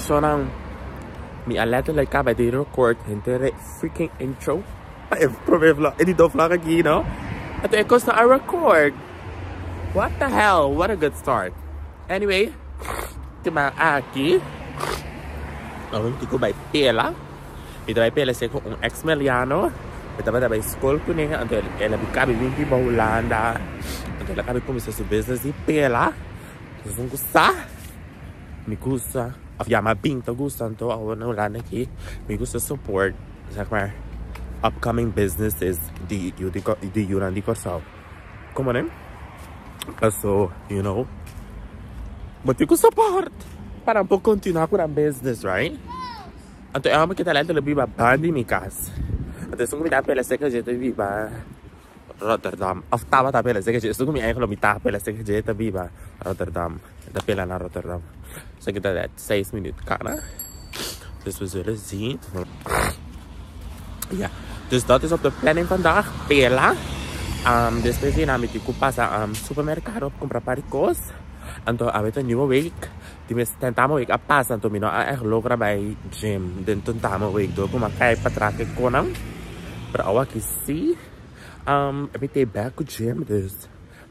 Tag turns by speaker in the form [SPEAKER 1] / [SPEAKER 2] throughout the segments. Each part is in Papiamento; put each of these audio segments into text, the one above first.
[SPEAKER 1] Shonan, mi a letterlijk kaba di record henter e freaking intro pa e prome vlog, e di dos vlog aki, no? Anto e kos no a record. What the hell, what a good start. Anyway, siman aki nos tin ku bai pela. Mi ta bai pela esei ku un ex meliano. Mi tabata bai skol kuné, anto el a kabi bin biba Hulanda. Anto el a kabi kuminsá su business di pela. Esun ku sa mi gusta of ya mi a bin ta gusta anto awor na Hulanda aki mi gusta support zeg maar upcoming businesses di yu di yunan di Kòrsou komo nen paso you know bo tin ku support pa nan por continua ku nan business right anto e hòmber ke ta lèt lo biba banda di mi kas anto esun ku mi ta pela seka dje ta biba. Rotterdam of tabata pela seke dje esun ku mi eigenlijk mi ta pela seke dje ta biba Rotterdam e ta pela na Rotterdam so kita dat seis minuut kana dus we zullen zien ja dus dat is op de planning vandaag pela um, despues di mi tin ku pasa um, supermercado compra par di kos anto awe ta nieuwe week di mes tentamo week a pasa anto mi no a echt logra bai gym den tentamo week door ku mi a kai patras ke konan pero awe aki si um, mi te back ku gym dus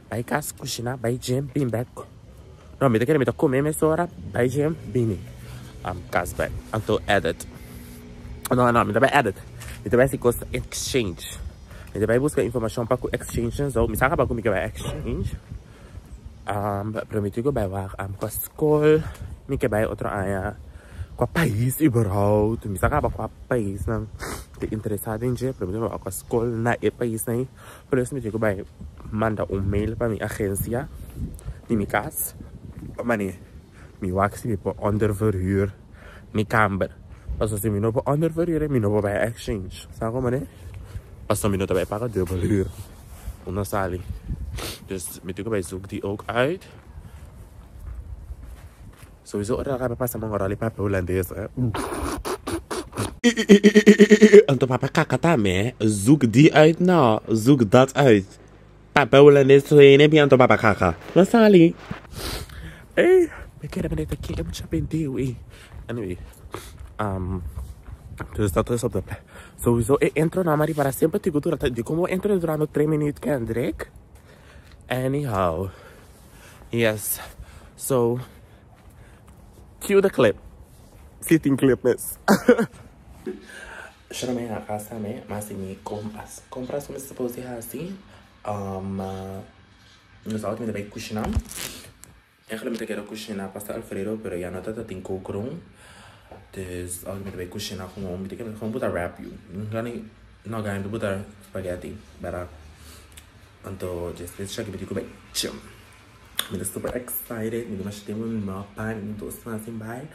[SPEAKER 1] bai kas kushina bai gym bin back no mi ta kere mi ta kome mesora bai gym bini um, kas back anto edit no no mi ta bai edit mi ta bai hasi kos exchange mi ta bai buska informashon pa ku exchange en zo mi sa kaba ku mi ke bai exchange Um, pero mi tin ku bai wak um, kwa skol mi ke bai otro aña, kwa pais überhaupt. Mi sa kaba kwa paisnan ta interesá den dje, pero mi tin ku bai kwa skol na e paisnan ei. Por eso mi tin ku bai manda un mail pa mi agensia di mi kas pa mane mi wak si mi por onderverhuur mi kamber. Pasobra si mi no por onderverhuur mi no por bai exchange. Sa kon mane? Pasobra mi no ta bai paga dubbel huur. Uno sali. Dus mi tin ku bai zoek die ook uit. Sowieso ora kaba pasa man ora li papia hulandes hè. Anto papia kaka tambe. Zoek die uit nou. Zoek dat uit. Papia hulandes trainen bi anto papia kaka. No sali. Ey, mi kere meneer te kere mucha pendejo ey. Anyway, um, dus dat is op de Sowieso e intro na mari para semper tigo dura di como intro durando 3 minuut Kendrick. Anyhow, yes. So, cue the clip. Sitting clip miss. Shona me a casa me, mas mi compras. Compras como se supposed hasi. Um, nos altijd met bij kushina. Eigenlijk mi ta kere kushina pasta alfredo pero ya no ta tin kookroom. Dus als mi ta bay kushina gewoon mi ta kere gewoon buta wrap yu. No gana mi ta buta spaghetti bera. Anto despues esaki mi tin ku bay gym. Mi ta super excited mi tin masha tempo mi no a bai mi tin dos semana sin bai.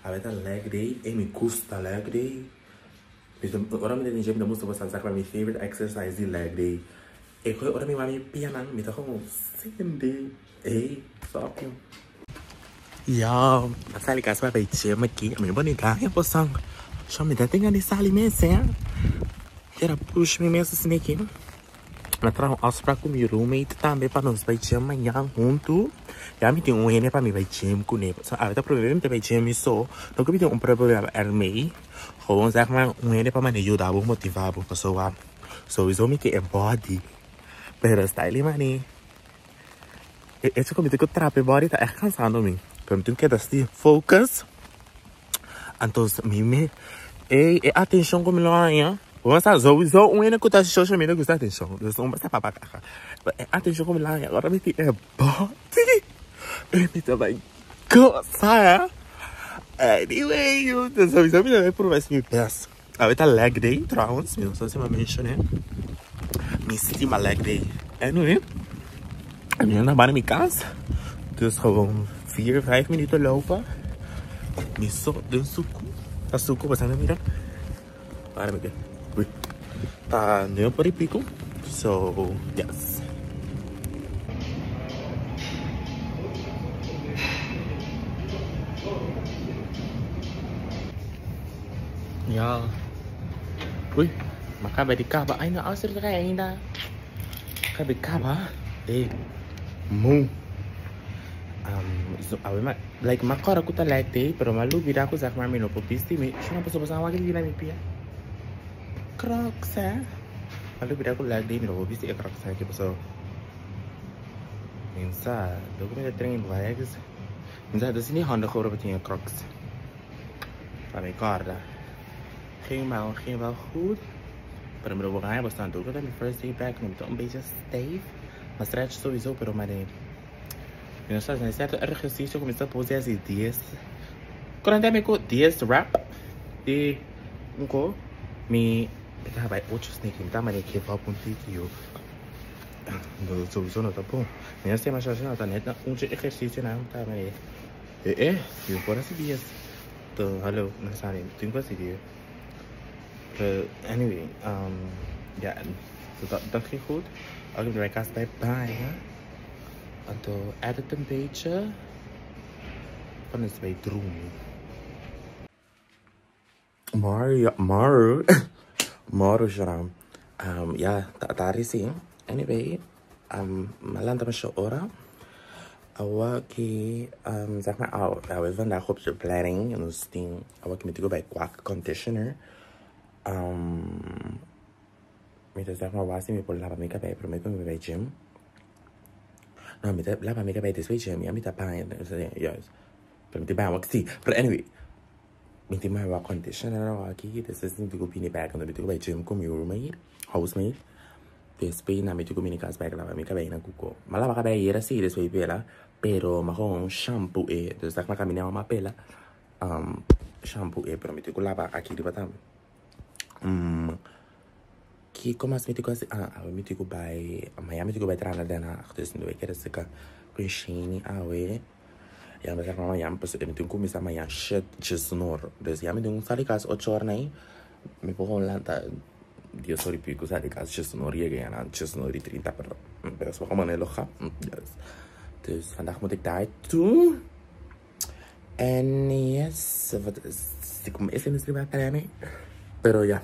[SPEAKER 1] Awe ta leg day ey mi gusta leg day. Ora mi ta den gym mi ta mustra boso sa mi favorite exercise di leg day. E koe ora mi wak mi pianan mi ta komo sende ey fuck you. Yo, a sali kas pa bay gym aki. Mi no por ni gana bosan. Sho mi ta tenga di sali mes eh. Kera push mi mes asina aki. Mi a traha un afspraak ku mi roommate tambe pa nos bay gym mañan huntu. Ya mi tin un hende pa mi bay gym kuné. So awe ta prome mi ta bay gym mi so. No ku mi tin un problema ermee. Gewoon zeg maar un hende pa mane yuda bo, motiva bo. Pasobra Sowieso mi ke e body pero style mani e hecho ku mi tin ku trapa e body ta echt cansando mi pero mi tin ku keda si focus anto mi me ey e atencion ku mi lo haña bo sa sowieso un hende ku ta social media gusta atencion dus un basta papa kaka pero e atencion ku mi lo haña ora mi tin e body mi ta bai gosa anyway sowieso mi ta bai purba mi best. Awe ta leg day trouwens, mi no sa si mi a mencion'e. Mi stima leg day. Anyway, mi a na mi cas. Dus gewoon 4, 5 minuten lopen. Mi so den suku. Ta suku, bo sa na mira. Para mi ke. Uy. Ta nueve por y pico. So, yes. Ya. Uy, m'a kaba di kaba. Ay, no, Astrid ta ainda. Kaba di kaba. Eh, mu. Um, Awe ma like ma kòrda ku ta leg day pero ma lubida ku zeg maar mi no por bisti mi shona pasobra boso a wak di na mi pia crocs eh ma lubida ku leg day mi no por bisti e crocs aki pasobra mi sa loke mi ta train legs mi sa ta sinti handig ora bo tin e crocs pa mi kòrda ging wel ging wel goed pero mi lo por haña bastante ora ku ta mi first day back mi ta un bechi stijf ma stretch souiso pero ma de. Mi no sa si cierto ejercicio cu mi sa puse haci dies Curante mi cu dies rep di un co mi ta bay ocho sneki mi ta mane give up un tiki yo Sowieso no ta bon Mi no sa masha ta net na un ejercicio nan ta mane eh eh mi por haci dies to hallo no sa mi tin cu haci dies Pero anyway ya dat ging goed Oké mi ta bay cas bay baña. Anto edit een beetje. Dan is bij droom. Mario, Maru, Maru Sharam. Ja, daar is hij. Anyway, malanta me ora. Awaki, zeg maar, al, we vandaag op de planning. En ons ding, awaki moet ik bij kwak conditioner. Mi ta zeg maar wasi mi por laba mi kabei prome ku mi bai gym. No, mi ta laba mi kabei despues gym, ya mi ta baña, juist. Pero mi ta baña wak si. Pero anyway, mi tin mai wak conditioner awaki, despues mi tin ku bini bek, mi tin ku bai gym ku mi roommate, housemate. Despues na mi tin ku bini kas bek laba mi kabei na kuko. Mi a laba kabei ayera si despues pela, pero mi a gewoon shampoo e. Dus dak mi a kamin'e mi a pela shampoo e, pero mi tin ku laba aki riba tambe. Kiko mas mi tin ku hasi? Ah, awe mi tin ku bai, mañana mi tin ku bai traha na Den Haag, dus mi kere seka ku Shane awe. Ya mi sa ku mañana pasobra mi tin ku kuminsá mañana shit djesnor. Dus ya mi tin ku sali kas ocho ora nai, mi por kon lanta dies ora i pico sali kas djesnor yega ya na djesnor i trinta pero pero esaki bo no loga. Dus vandaag moet ik daar toe. En yes, wat is, ik kom eerst in de schrijven planning. Pero ja,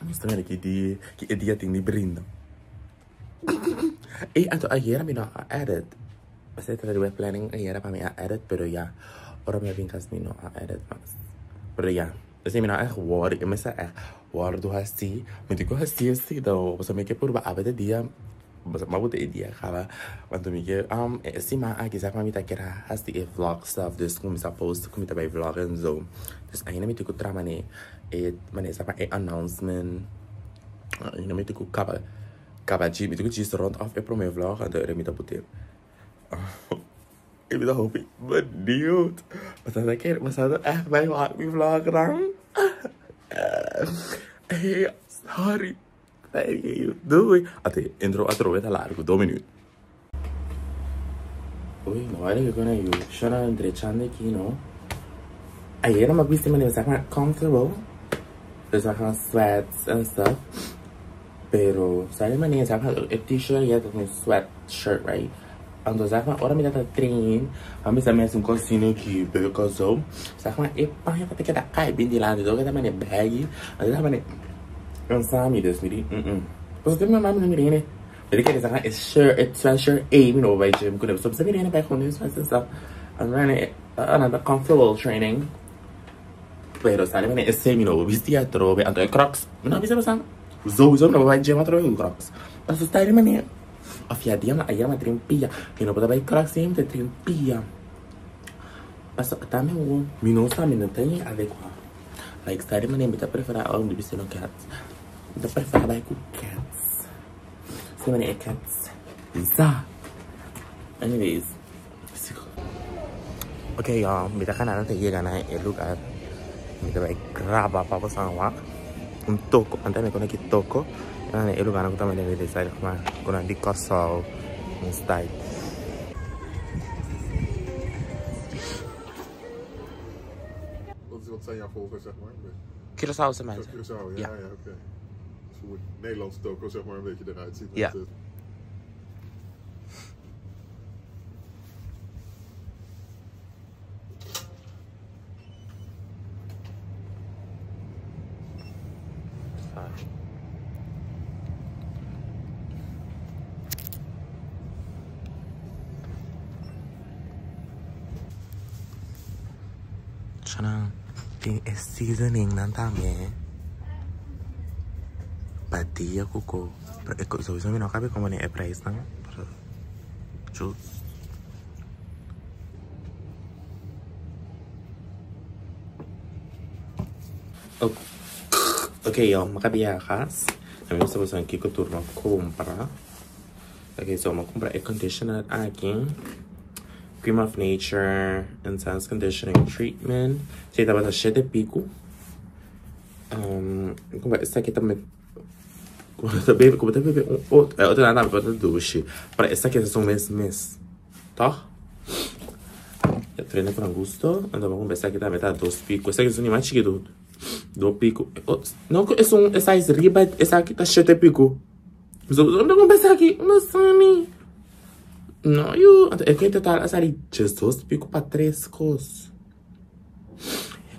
[SPEAKER 1] nos ta mira ki di, ki e dia tin di brinda. Ey, anto ayera mi no a edit. Esei ta riba e planning ayera pa mi a edit, pero ya, ora mi a bin kas mi no a edit mas. Pero ya, esei mi no a echt worry, mi sa echt wordo hasi, mi tin ku hasi esei though, pasobra mi ke purba awe de dia. Ma bo ta e dia kaba wanto mi ke e siman aki sa kuma mi ta kere hasi e vlog stuff dus kuminsa post ku mi ta bai vlog en zo dus ainda mi tin ku traha mane e mane sa e announcement ainda mi tin ku kaba kaba djis mi tin ku djis rond af e prome vlog anto ora mi ta pute i mi ta hopi benieuwd pasobra ta kere pasobra ta echt bai wak mi vlog nan sorry. Doei. Ate, intro atrobe ta largo, dos minuut. Uy, no vale que con ayu. Shona drechando aquí, no? Ayer no me viste manera, zeg maar comfortable. Dus zeg maar sweats en stuff. Pero, sabe manera, zeg maar, e t-shirt, ja, dat een sweatshirt, right? Anto, zeg maar, ora mi tata train, a mi sa mes un cosino aquí, pero zo. Zeg maar, e paña ta keda kai bin dilanti, do keda mane baggy, anto ta mane Cansa mi dus mi di mm Pasobra mi mama mi no mira hende Mi ta kere sa e shirt e sweatshirt ey mi no bai gym ku ne pasobra mi sa mira hende bai ku ne sweats and stuff I'm running another comfortable training pero sa di esey mi no por bisti atrobe anto e crocs mi no bisa pasan souiso mi no por bai gym atrobe ku crocs pasobra sta di manera of ya dia ayer mi a trimpia mi no por ta bai crocs mi ta trimpia pasobra ta mi mi no sa mi no ta adecua. Like sta di manera mi ta prefera ora mi ta bisti no cats. Mi ta prefera bai ku cats. Si manera e cats za. Anyways. Ok y'all, mi ta kana ta yega na e lugar. Mi ta bai graba pa boso wak. Un toko, anta mi kona ki toko. Na e lugar ku ta manera di sa kuna di Kòrsou, un style.
[SPEAKER 2] Wat, wat zijn jouw volgers, zeg maar?
[SPEAKER 1] Curaçaose mensen.
[SPEAKER 2] Curaçao, ja, ja, ja oké. Okay. Dus hoe het Nederlands toko, zeg maar, een beetje eruit ziet.
[SPEAKER 1] Ja.
[SPEAKER 2] Met,
[SPEAKER 1] Shanan, tin e seasoning nan tambe. Pa dia ku ko. Pero e sowieso mi no kabe komo ni e prijsnan. Pero juice. Ok, yo, mi kabe yega kas. Mi mester boso kiko tur mi a kumpra. Ok, so mi a kumpra e conditioner aki. Cream of Nature Intense Conditioning Treatment. Si tabata shete piku. Um, kumpra esaki tambe. Como ta bebe, como ta bebe un otro, eh, otro nada tambe ta dushi. Pero esaki es un mes mes. Toch? Ja, trene con gusto. Anto mi a kumpra esaki tambe ta dos piku. Esaki es un mas chikitu. Dos piku. Oh, no, es un size riba esaki ta shete piku. So, mi ta kumpra esaki, no sami. No, yu. Anto e total a sali 12 piku pa tres kos.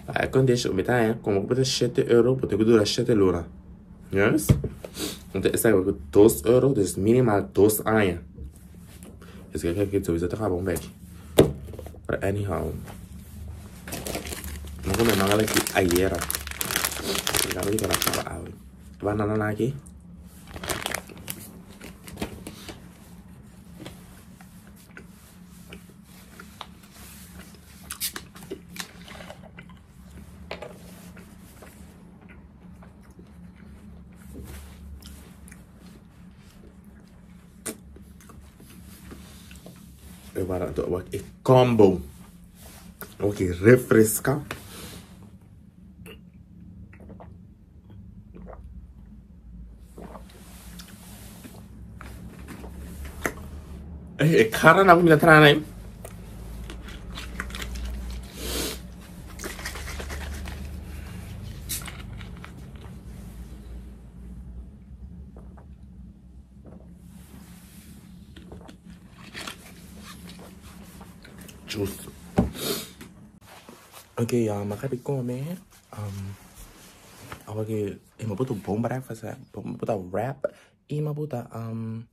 [SPEAKER 1] Air condition, mi ta haña komo ku bo ta shete euro, bo tin ku dura shete luna. Yes? Anto esaki bo ku dos euro, dus minimal dos aña. Es ke ke sowieso ta kaba un beki. Pero anyhow, mi a kome mangel aki ayera. Mi kaba di kaba kaba awe. Banana aki. E wara anto wak e combo. Wak e refresca. E cara na mi ta traha nai. Juice. Ok, ya, ma ka di come. Um, awa ke e ma buta bon breakfast, eh. Ma buta wrap i ma buta um,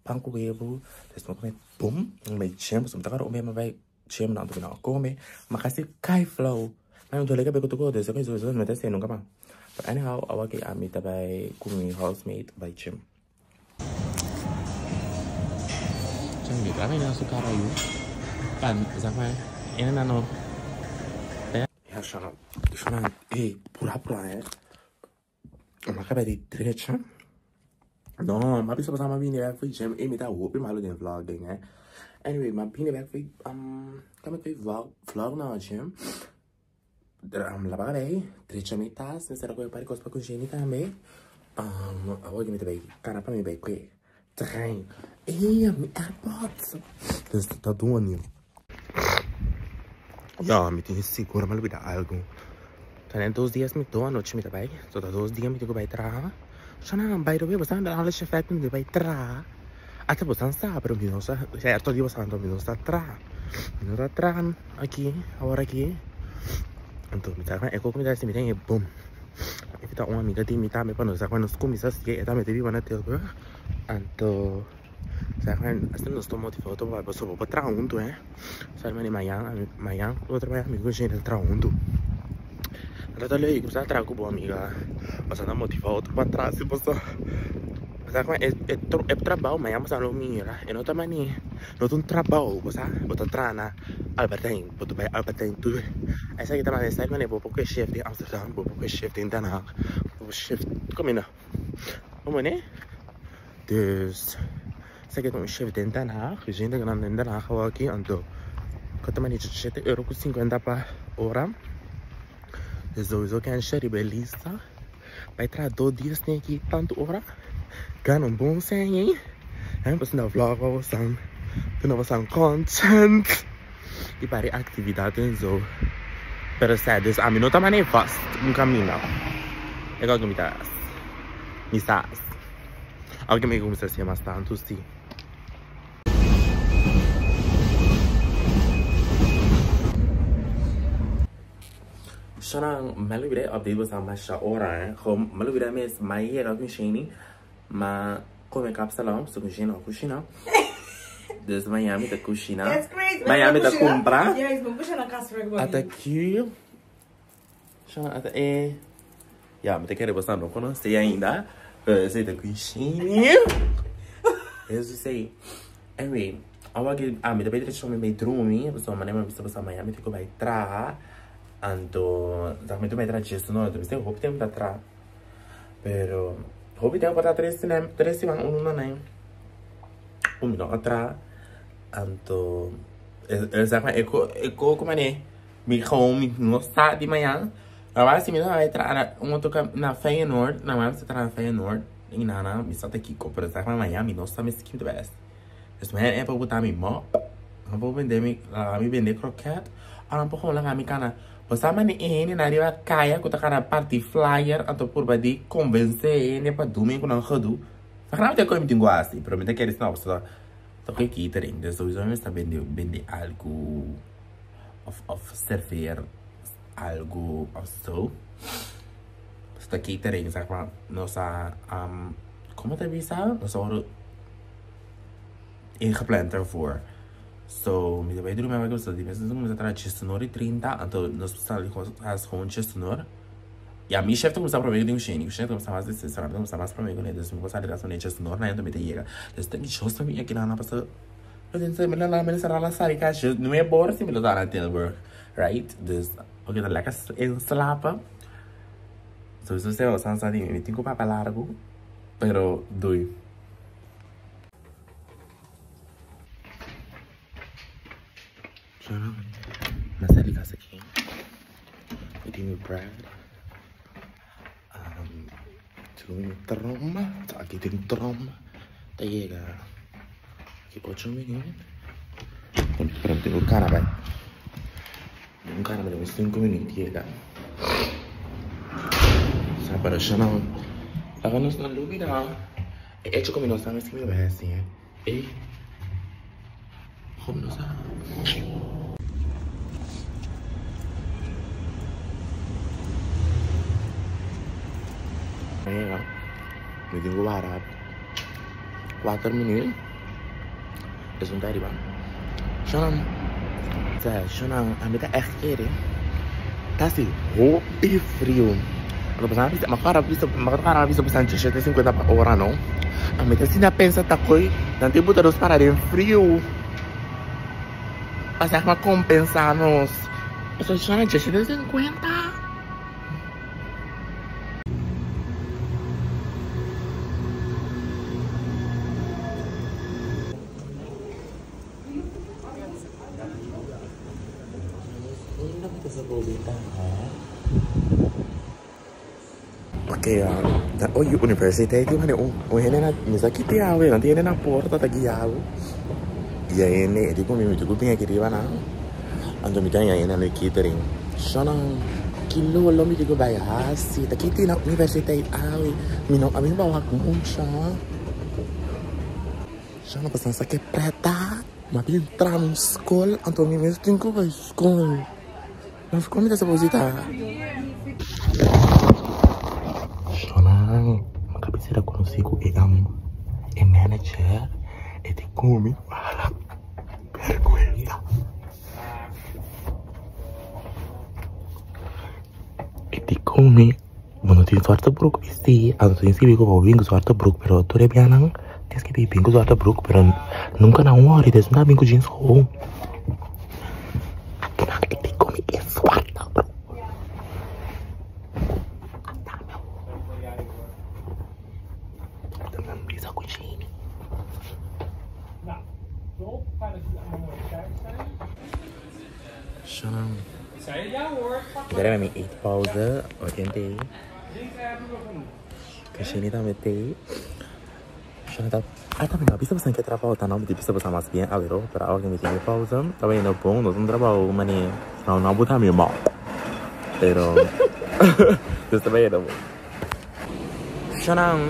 [SPEAKER 1] pan ku webu. Dus ma come bom, ma bai gym, so mi ta kara un ma bai gym na anto mi na come. Ma kasi kai flow. Ma mi dole kabe ku tuko, dus mi sowieso mi ta hasi nunca mas. But anyhow, awa ke ami ta bai ku mi housemate bai gym. Chan mi graba su cara yu. Pan, zeg maar, in en nog. Ja, Shana, Shana, hey, pura pura, hè. Maar ik heb die drecha. No, maar bisa pasama bini back voor gym. Eh, mi ta hopi malo den vlog ding, hè. Anyway, maar bini back voor, kan ik vlog, vlog na gym. Laba bay, drecha mi tas, mi sera koe pari kos pa kushini tambe. Awor mi ta bay kana pa mi bay kue trein. Eh, mi AirPods. Dus dat doen we nu. Ja, mi tin sigur mi a lubida algo. Ta net dos dias mi to anochi mi ta bay. So ta dos dia mi tin ku bay traha. Shana, by the way, boso a mira alles effect mi tin bay traha. Ata boso a sa, pero mi no sa. Cierto di boso mi no sa traha. Mi no ta traha aki, awor aki. Anto mi ta e koko mi ta hasi mi ta boom. Mi ta un amiga di mi tambe pa nos sa nos kuminsá sigue e tambe ta biba na Tilburg. Anto sa asina nos ta motivá otro pa pasobra bo por traha huntu eh. Sa mane mañan mañan otro mañan mi ku Shane ta traha huntu. Anto ta leuk bo sa traha ku bo amiga bo sa ta motivá otro pa traha si pasobra sa kuma e e trabou mañan bo sa lo mira e no ta mane no ta un trabou bo sa bo ta traha na Albert Heijn bo ta bai Albert Heijn tur esaki ta mane sa mane bo por kue shift den Amsterdam bo por kue shift den Den Haag bo por shift komo Como ne? Dus, esaki ta un shift den Den Haag. Dus hende nan den Den Haag awor aki, anto ku ta mane shete euro ku sinkuenta pa ora. Dus sowieso kensha riba e lista. Bai traha dos dias den aki tantu ora. Gana un bon sèn ei. En pasobra na vlog pa bosan, duna bosan content. I pari actividad en zo. Pero sa, dus ami no ta mane vast un camina. E kos ku mi ta mi sa. Aunke mi cuminsa hacié mas tantu si. Shana, mi a lubida e update boso masha ora eh. Gewoon, mi a lubida mes, mi a yega ku Shani, ma come kapsalon, so ku Shani no a kushina. Dus mañana mi ta kushina.
[SPEAKER 3] That's crazy.
[SPEAKER 1] Miami ta kumpra. Ata ki. Ata e. Ya, mi ta kere boso no konosé ainda. Pero esei ta Quinshini. Hesus ei. Anyway, awa ki ami ta bai drecha mi bai drumi. Pasobra manera mi a bisa boso Miami tin ku bai traha. Anto, mi ta bai traha djesnor. Anto mi sa hopi tempu ta traha. Pero hopi tempo por ta tres tres siman un luna nan ku mi no a traha anto e e ko e ko ku mane mi gewoon mi no sa di mañan awor si mi ta bai traha na un otro na Feyenoord na mi ta traha na Feyenoord i nana mi sa ta kiko pero sa mañan mi no sa mes ki mi ta bai hasi dus mañan e por buta mi mop nan por bende mi laga mi bende kroket o nan por gewoon laga mi kana. Bo sa mane e hendenan riba kaya ku ta kana parti flyer anto purba di konvensé e hende pa dumi ku nan gedu? Sa mi ta koe mi tin ku hasi, pero mi ta kere si no pasobra ta koe catering, dus souiso mi mester bende bende algu of of server algu of so. Ta catering sa ku nos a komo ta bisa? Nos a wòrdu ingepland ervoor. So mi ta bai drumi awor pasobra di mes nos a kuminsá traha djesnor i trinta anto nos por sali has gewoon djesnor. Ya mi shef ta kuminsá promé ku tin kushini, kushini ta kuminsá mas despues pero ami ta kuminsá mas promé kuné dus mi por sali ras manera djesnor na anto mi ta yega. Dus ta dichoso pa mi aki nan pasobra mi lo sera la sali kashi nuebe ora si mi lo ta na Tilburg right dus oke ta lekker in slapen. Souiso seo san sa di mi mi tin ku papia largu pero dui. M'a sali kas aki. Mi tin mi bread. Tin mi trom. Aki tin trom. Ta yega aki ocho minüt. Pero mi tin ku kana bai. Mi tin ku kana bai un sinku minüt yega. Sa pero shana. Laga nos no lubida. E echo ku mi no sa mes ki mi bai hasi. Ey. Kom no sa. Mira, mi tin ku wara kuater minüt. Esun ta ariba. Shonnan, sa shonnan, ami ta ègt kere. Ta hasi hopi friu. Lo pasá mi bisa, mi a bisa, mi a bisa boso dishete sinkuenta pa ora no. Ami ta sinta pensa ta koe nan tin buta nos para den friu. Pa sa pa kompensa nos. Pasobra shonnan dishete sinkuenta. Oke, na oyu universiteit tin mane un hende na mi sa kiti awe nan tin hende na porta ta guia bo guia hende e di ku mi mi tin ku bin aki riba nan anto mi ta haña hende na catering shonnan ki lolo mi tin ku bai hasi ta kiti na universiteit awe mi no ami no por wak mucha. Shonnan pasobra sa ke preta mi a bin tra mi skol anto mi mes tin ku bai skol. Nos come ta saborcita. Shonnan, mi ka bisa da conoci cu e um e manager e tin come para vergüenza. E tin come, bo no tin zwarte broek bisti, anto tin skibi cu bo bin cu zwarte broek pero tur e bianan tin skibi bin cu zwarte broek pero nunca nan worry des nan ta bin cu jeans gewoon. Ata mi no a bisa boso ke trabou ta no, mi ta bisa boso mas bien awero, pero awor ke mi tin mi pausa, ta bayendo bon, no ta un trabou mane no no a buta mi mou, pero nos ta bayendo bon. Shonan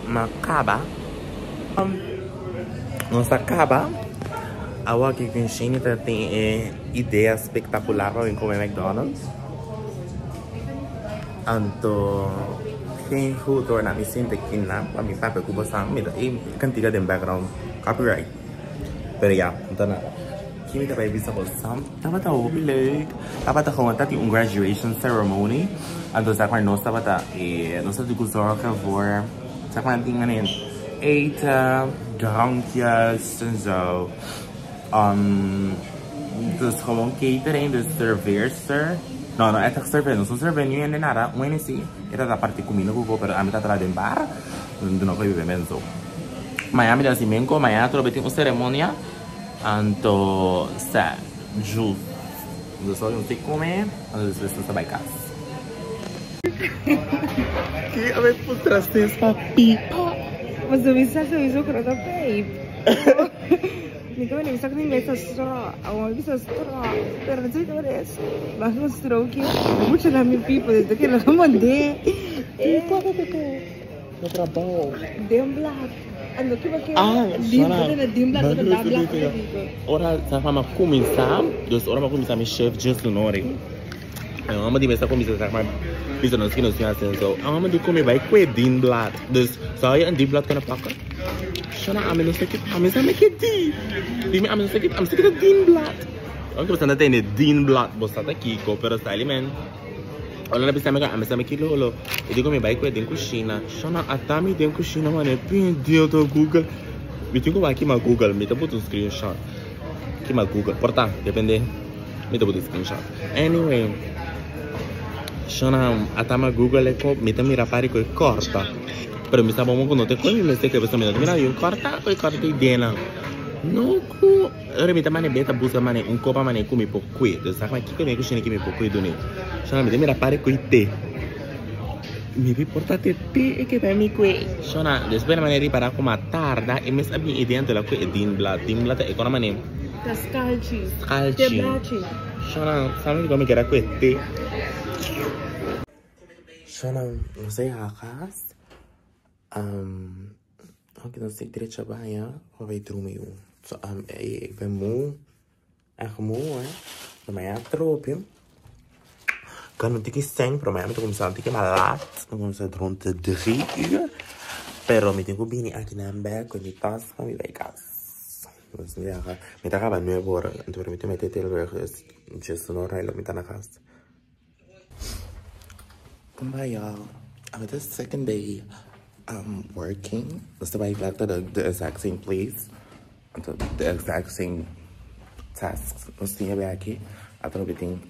[SPEAKER 1] ma kaba, nos a kaba, awor ke Quinshini ta tin e idea spektakular pa bin kome McDonald's. Anto geen goed hoor na mi sinta kina pa mi papia ku bosan mi ta e kantika den background copyright pero ya no ta nada. Kimi ta bai bisa boso? Tabata hopi leuk. Tabata gewoon ta tin un graduation ceremony. Anto zeg maar nos tabata eh nos tabata ku zorgen voor zeg maar dingen in eten, drankjes en zo. Um, dus gewoon catering, dus serveerster. No, no echt serveer, nos no serveer ni hende nada. Un hende si, e ta parti cuminda cu go, pero ami ta traha den bar. No koe bebe men zo. Mañana mi ta hasi menko, mañana atrobe tin un ceremonia. Anto sa juice. Dus hoy nos come, anto despues nos ta bai cas. Ki a bai pustra ses pa pipa?
[SPEAKER 3] Pasobra mi sa sowieso ku no ta pijp. Mi ta wende mi sa ku mi mesa straw. Awor mi bisa straw. Pero no sa wende es. Mas un stroke. Mucha na mi pipa desde que lo mandé.
[SPEAKER 1] Pipa pa pipa. No trabou.
[SPEAKER 3] Den blad. Ando ki ba ke.
[SPEAKER 1] Ah,
[SPEAKER 3] Limpa na den blad na blad.
[SPEAKER 1] Ora sa fama kuminsá, dus ora mi kuminsá mi shift djes unori. Mi mama di mi sa kuminsá sa maar bisa nos ki nos tin hasi en zo. Mi mama di ku mi bai kue dienblad. Dus zou je een dienblad kunnen pakken? Shona ami no sa ki ami sa mi ke di. Di mi ami no sa ki ami sa ki ta dienblad. Oke bo sa na tende dienblad bo sa ta kiko pero sa men. Ora na bisa mi ami sa mi ki lolo. E di ku mi bai kue den kushina. Shona ata mi den kushina mane pindi to Google. Mi tin ku wak kima Google mi ta put un screenshot. Kima Google por ta depende. Mi ta put un screenshot. Anyway, shona ata mi Google e ko mi ta mira pari ku e korta. Pero mi sa bon ku no te koe mi mester koe pasobra mi no ta mira un korta ku e korta ideanan. No ku ora mi ta mane beta buska mane un kopa mane ku mi por kue. Dus sa kiko mi kushina ku mi por kue dune. Shona mi ta mira pari ku e te. Mi di por ta te te e ke mi kue. Shona despues na mane ripara ku ma tarda e mes a bin idea anto el a kue e dienblad. Dienblad ta e kona mane.
[SPEAKER 3] Ta skalchi.
[SPEAKER 1] Skalchi.
[SPEAKER 3] Te blachi.
[SPEAKER 1] Shona sa mi mi kere kue te. Shona nos a yega kas. Ok nos take derecho baña pa bai drumi yu. So ik ben moe. Echt moe hoor. Pero mañana atrobe. Kan un tiki seng, pero mañana mi ta kuminsá un tiki mas laat. Mi ta kuminsá rond de 3 uur. Pero mi tin ku bini aki nan bek ku mi tas pa mi bai kas. Dus mi ta mi ta kaba nuebe ora. Anto mi ta mete Tilburg dus djes un ora mi ta na kas. Bye y'all. I'm at the second day I'm working. Nos ta bai back to the exact same place. Anto the exact same tasks. Nos tin yabi aki. Atrobe tin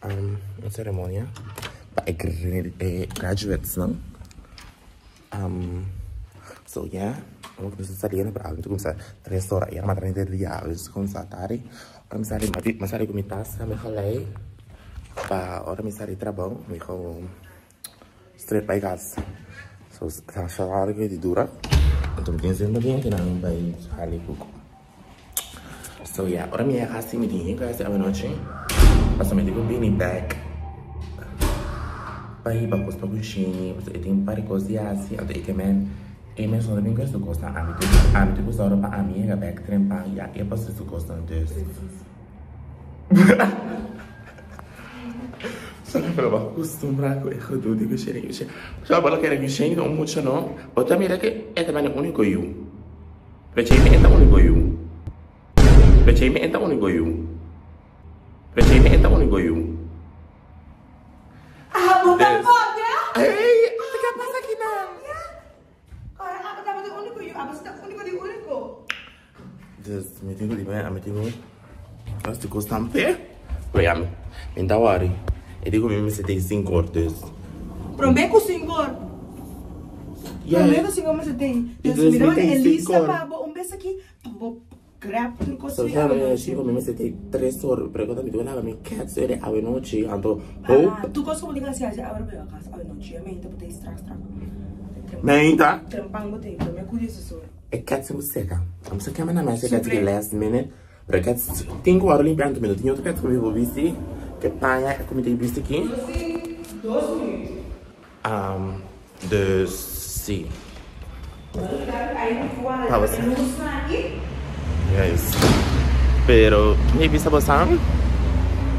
[SPEAKER 1] un ceremonia pa e graduates nan. So yeah. Awor nos ta saliendo pero awe mi ta cuminsa tres ora. Y a matra di dia. Awe nos ta cuminsa tardi. Ora mi sali mi sali cu mi tas mi gelei. Pa ora mi sali trabou mi gewoon straight bai kas. So sa ora di dura. Anto mi tin zin di nan bai hali buku. So yeah, ora mi yega kasi mi tin hende kasi awanochi. Pasobra mi tin ku bini bek pa hiba kos pa kushini. Pasobra e tin un par di kos di hasi. Anto e ke men e mes no ta bin ku su kosnan. Ami tin ami tin ku sòru pa ami yega bek trempan ya e pa hasi su kosnan dus. Pero bo a kustumbrá ku e gedoe di kushini kushini. Pasobra bo lo kere kushini un mucha no. Bo ta mira ku e ta bini úniko yu. Pero Jamie e ta úniko yu. Pero Jamie e ta úniko yu. Pero Jamie e ta úniko yu.
[SPEAKER 3] Ah, bo ta
[SPEAKER 1] Dus.
[SPEAKER 3] papia?
[SPEAKER 1] Hey, ke a pasa aki nan?
[SPEAKER 3] Ora abo tabata úniko yu, abo si ta úniko di úniko.
[SPEAKER 1] Dus mi tin ku di mi tin ku hasi kosnan p'e. Pero ya mi ta wòri. E di ku mi mester tei sinku or dus.
[SPEAKER 3] Promé ku sinku or. Promé ku sinku or mester tei. Dus mi ta manda e lista pa bo un bes aki pa bo grab tur kos
[SPEAKER 1] So
[SPEAKER 3] di
[SPEAKER 1] sabe
[SPEAKER 3] awenochi.
[SPEAKER 1] si mi mester tei tres or pero ku ta mi tin ku laba mi cats ere awenochi anto hope.
[SPEAKER 3] Tur kos ku bo tin ku hasi hasi awor bo yega kas awenochi. Meinta bo tei strak strak.
[SPEAKER 1] Meinta?
[SPEAKER 3] Trempan bo tei promé ku dieses or.
[SPEAKER 1] E cat sin seca. Amo sa kema na mesa cat ki last minute. Pero cat tin ku wòrdu limpiá anto mi no tin otro cat ku mi por bisti. Ke paña ku mi tin bisti aki. Dus si. Pa bo sa. Yes. Pero mi bisa bo sa.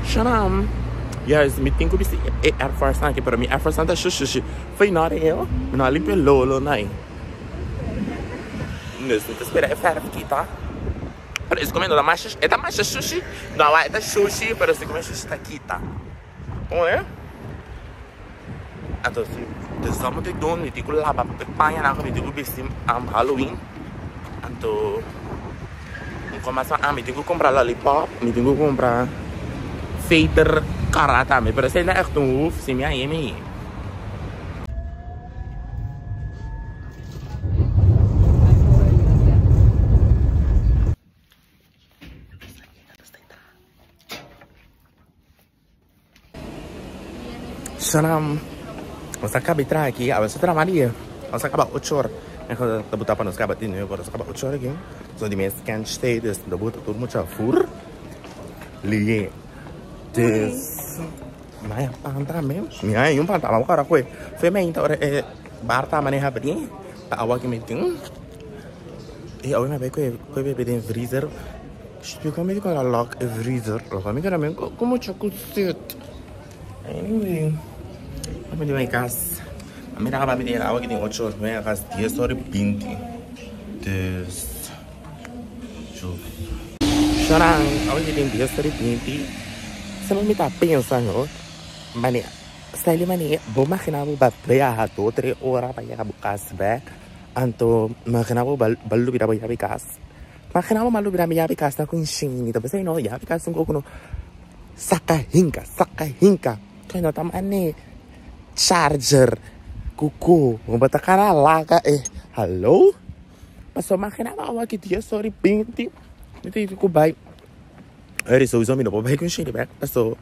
[SPEAKER 1] Shanam. Yes, mi tin ku bisti e Air Force aki pero mi Air Force ta shushi shushi. Fo'i nò reo. Mi no a limpia lolo nai. Dus mi ta spera e verf kita. Pero e come no ta masha, e ta masha shushi. No, e ta shushi, pero si come shushi ta kita. Kon e? Anto si dus dat moet ik doen, mi tin ku laba e pañanan ku mi tin ku bisti Halloween. Anto un kos mas mi tin ku kumpra lollipop, mi tin ku kumpra veter kara tambe, pero esei no ègt un hoef, si mi a hei mi hei. Shanam, nos a caba di traha aki, awe nos a traha mas dia, nos a caba ocho or, mehor ta buta pa nos caba di nuebe or, nos a caba ocho or aki, so di mes kench stay, dus ta buta tur mucha fur, liye, dus, maya pan tambe, mi a un pan tambe, ora cu fue mainta ora e bar ta maneha abri, ta awa cu mi tin, y awe mi a bay cu e bebe den freezer. Splika mi dikon a lock e freezer. Loka mi keda men ku mucha ku set. Anyway, mi di bai kas. A mi ta mi di awa ki tin ocho or, mi a kas dies or i binti. Dus, juf. Shoran, awa ki tin dies or i binti. Semper mi ta pensa no, mane, style mane, bo magina bo ba biaha dos tres ora pa yega bo kas bek, anto magina bo ba lubida bo yabi kas. Magina bo malu bira mi yabi kas na ku nshini ta pensei no yabi kas un koko no saka hinka saka hinka kay no ta mane charger ku ku bo ta kara laga e hallo paso magina bo awa ki dies ora i binti mi ta yega ku bai eri souso mi no por bai ku nshini bek paso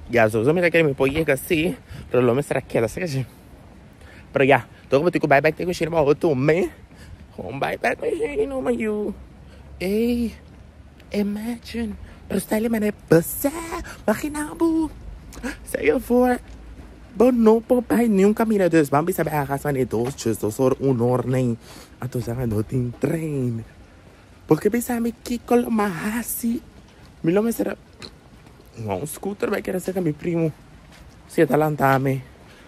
[SPEAKER 1] ya souso mi ta kere mi por yega si pero lo mester a keda saka shi. Pero ya, toch bo tin ku bai bek te kushina pa bo tuma. Gewoon bai bek kushina no ma yu. Ey, imagine. Pero style mane besa. Imagina bo. Stel je voor, bo no por bai niun camino. Dus ban bisa bai a casa mane dos just dos or un or nee. Anto sa no tin trein. Porque bisa mi kiko lo ma hasi. Mi lo mester un scooter bai kere cerca mi primo. Si e ta lanta mi.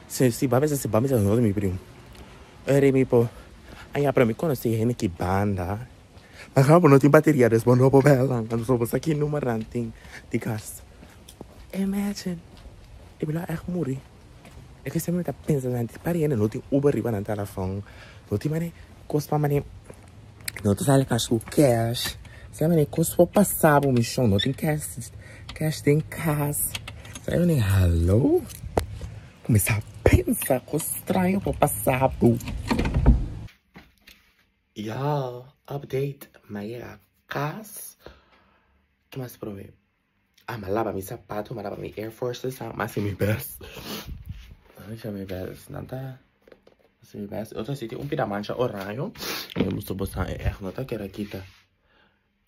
[SPEAKER 1] Si si ba mester si ba mester no di mi primo. Eri mi por a pero mi conoci hende ki banda. Ma bo no tin bateria dus bo no por bel nan. Anto bo sa ki numero nan tin di cas. Imagine e bira echt muri. E ke semper mi ta pensa nan ti pari hende no tin Uber riba nan telefon. No tin mane cos pa mane no ta sali cash cu cash. Sa mane cos por pasa bo mishon no tin cash cash den cas. Sa mane hallo. Cuminsa pensa cos straño por pasa bo. Y'all, update, mi a yega cas. Ki mas prome? Ah, mi a laba mi sapato, mi a laba mi Air Forces, mi a haci mi best. Mi a haci mi best, nan ta haci mi best. Otro si tin un pida mancha oraño, mi gusta bosa e echt no ta kere kita.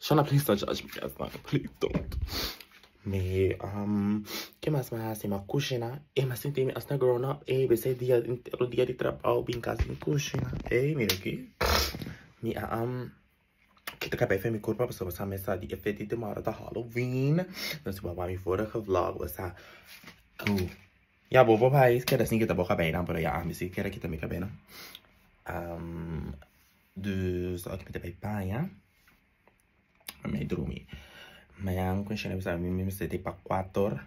[SPEAKER 1] Shana, please don't judge me, guys. Please don't. Mi, ke mas mi a hasi? Mi a kushina. E mi a sinti mi asina grown up. E besei dia entero dia di trabou bin kas bin kushina. E mira aki. Mi a kita kabei fen mi kurpa pasobra sa mi sa di e feti tomorrow ta Halloween. No si bo a wak mi vorige vlog bo sa ku ya bo por bai keda sin kita bo kabeinan pero ya ami si kere kita mi kabeinan. Dus ora mi ta bai baña mi a drumi. Mañan ku shene bisa mi mester ta pa kuater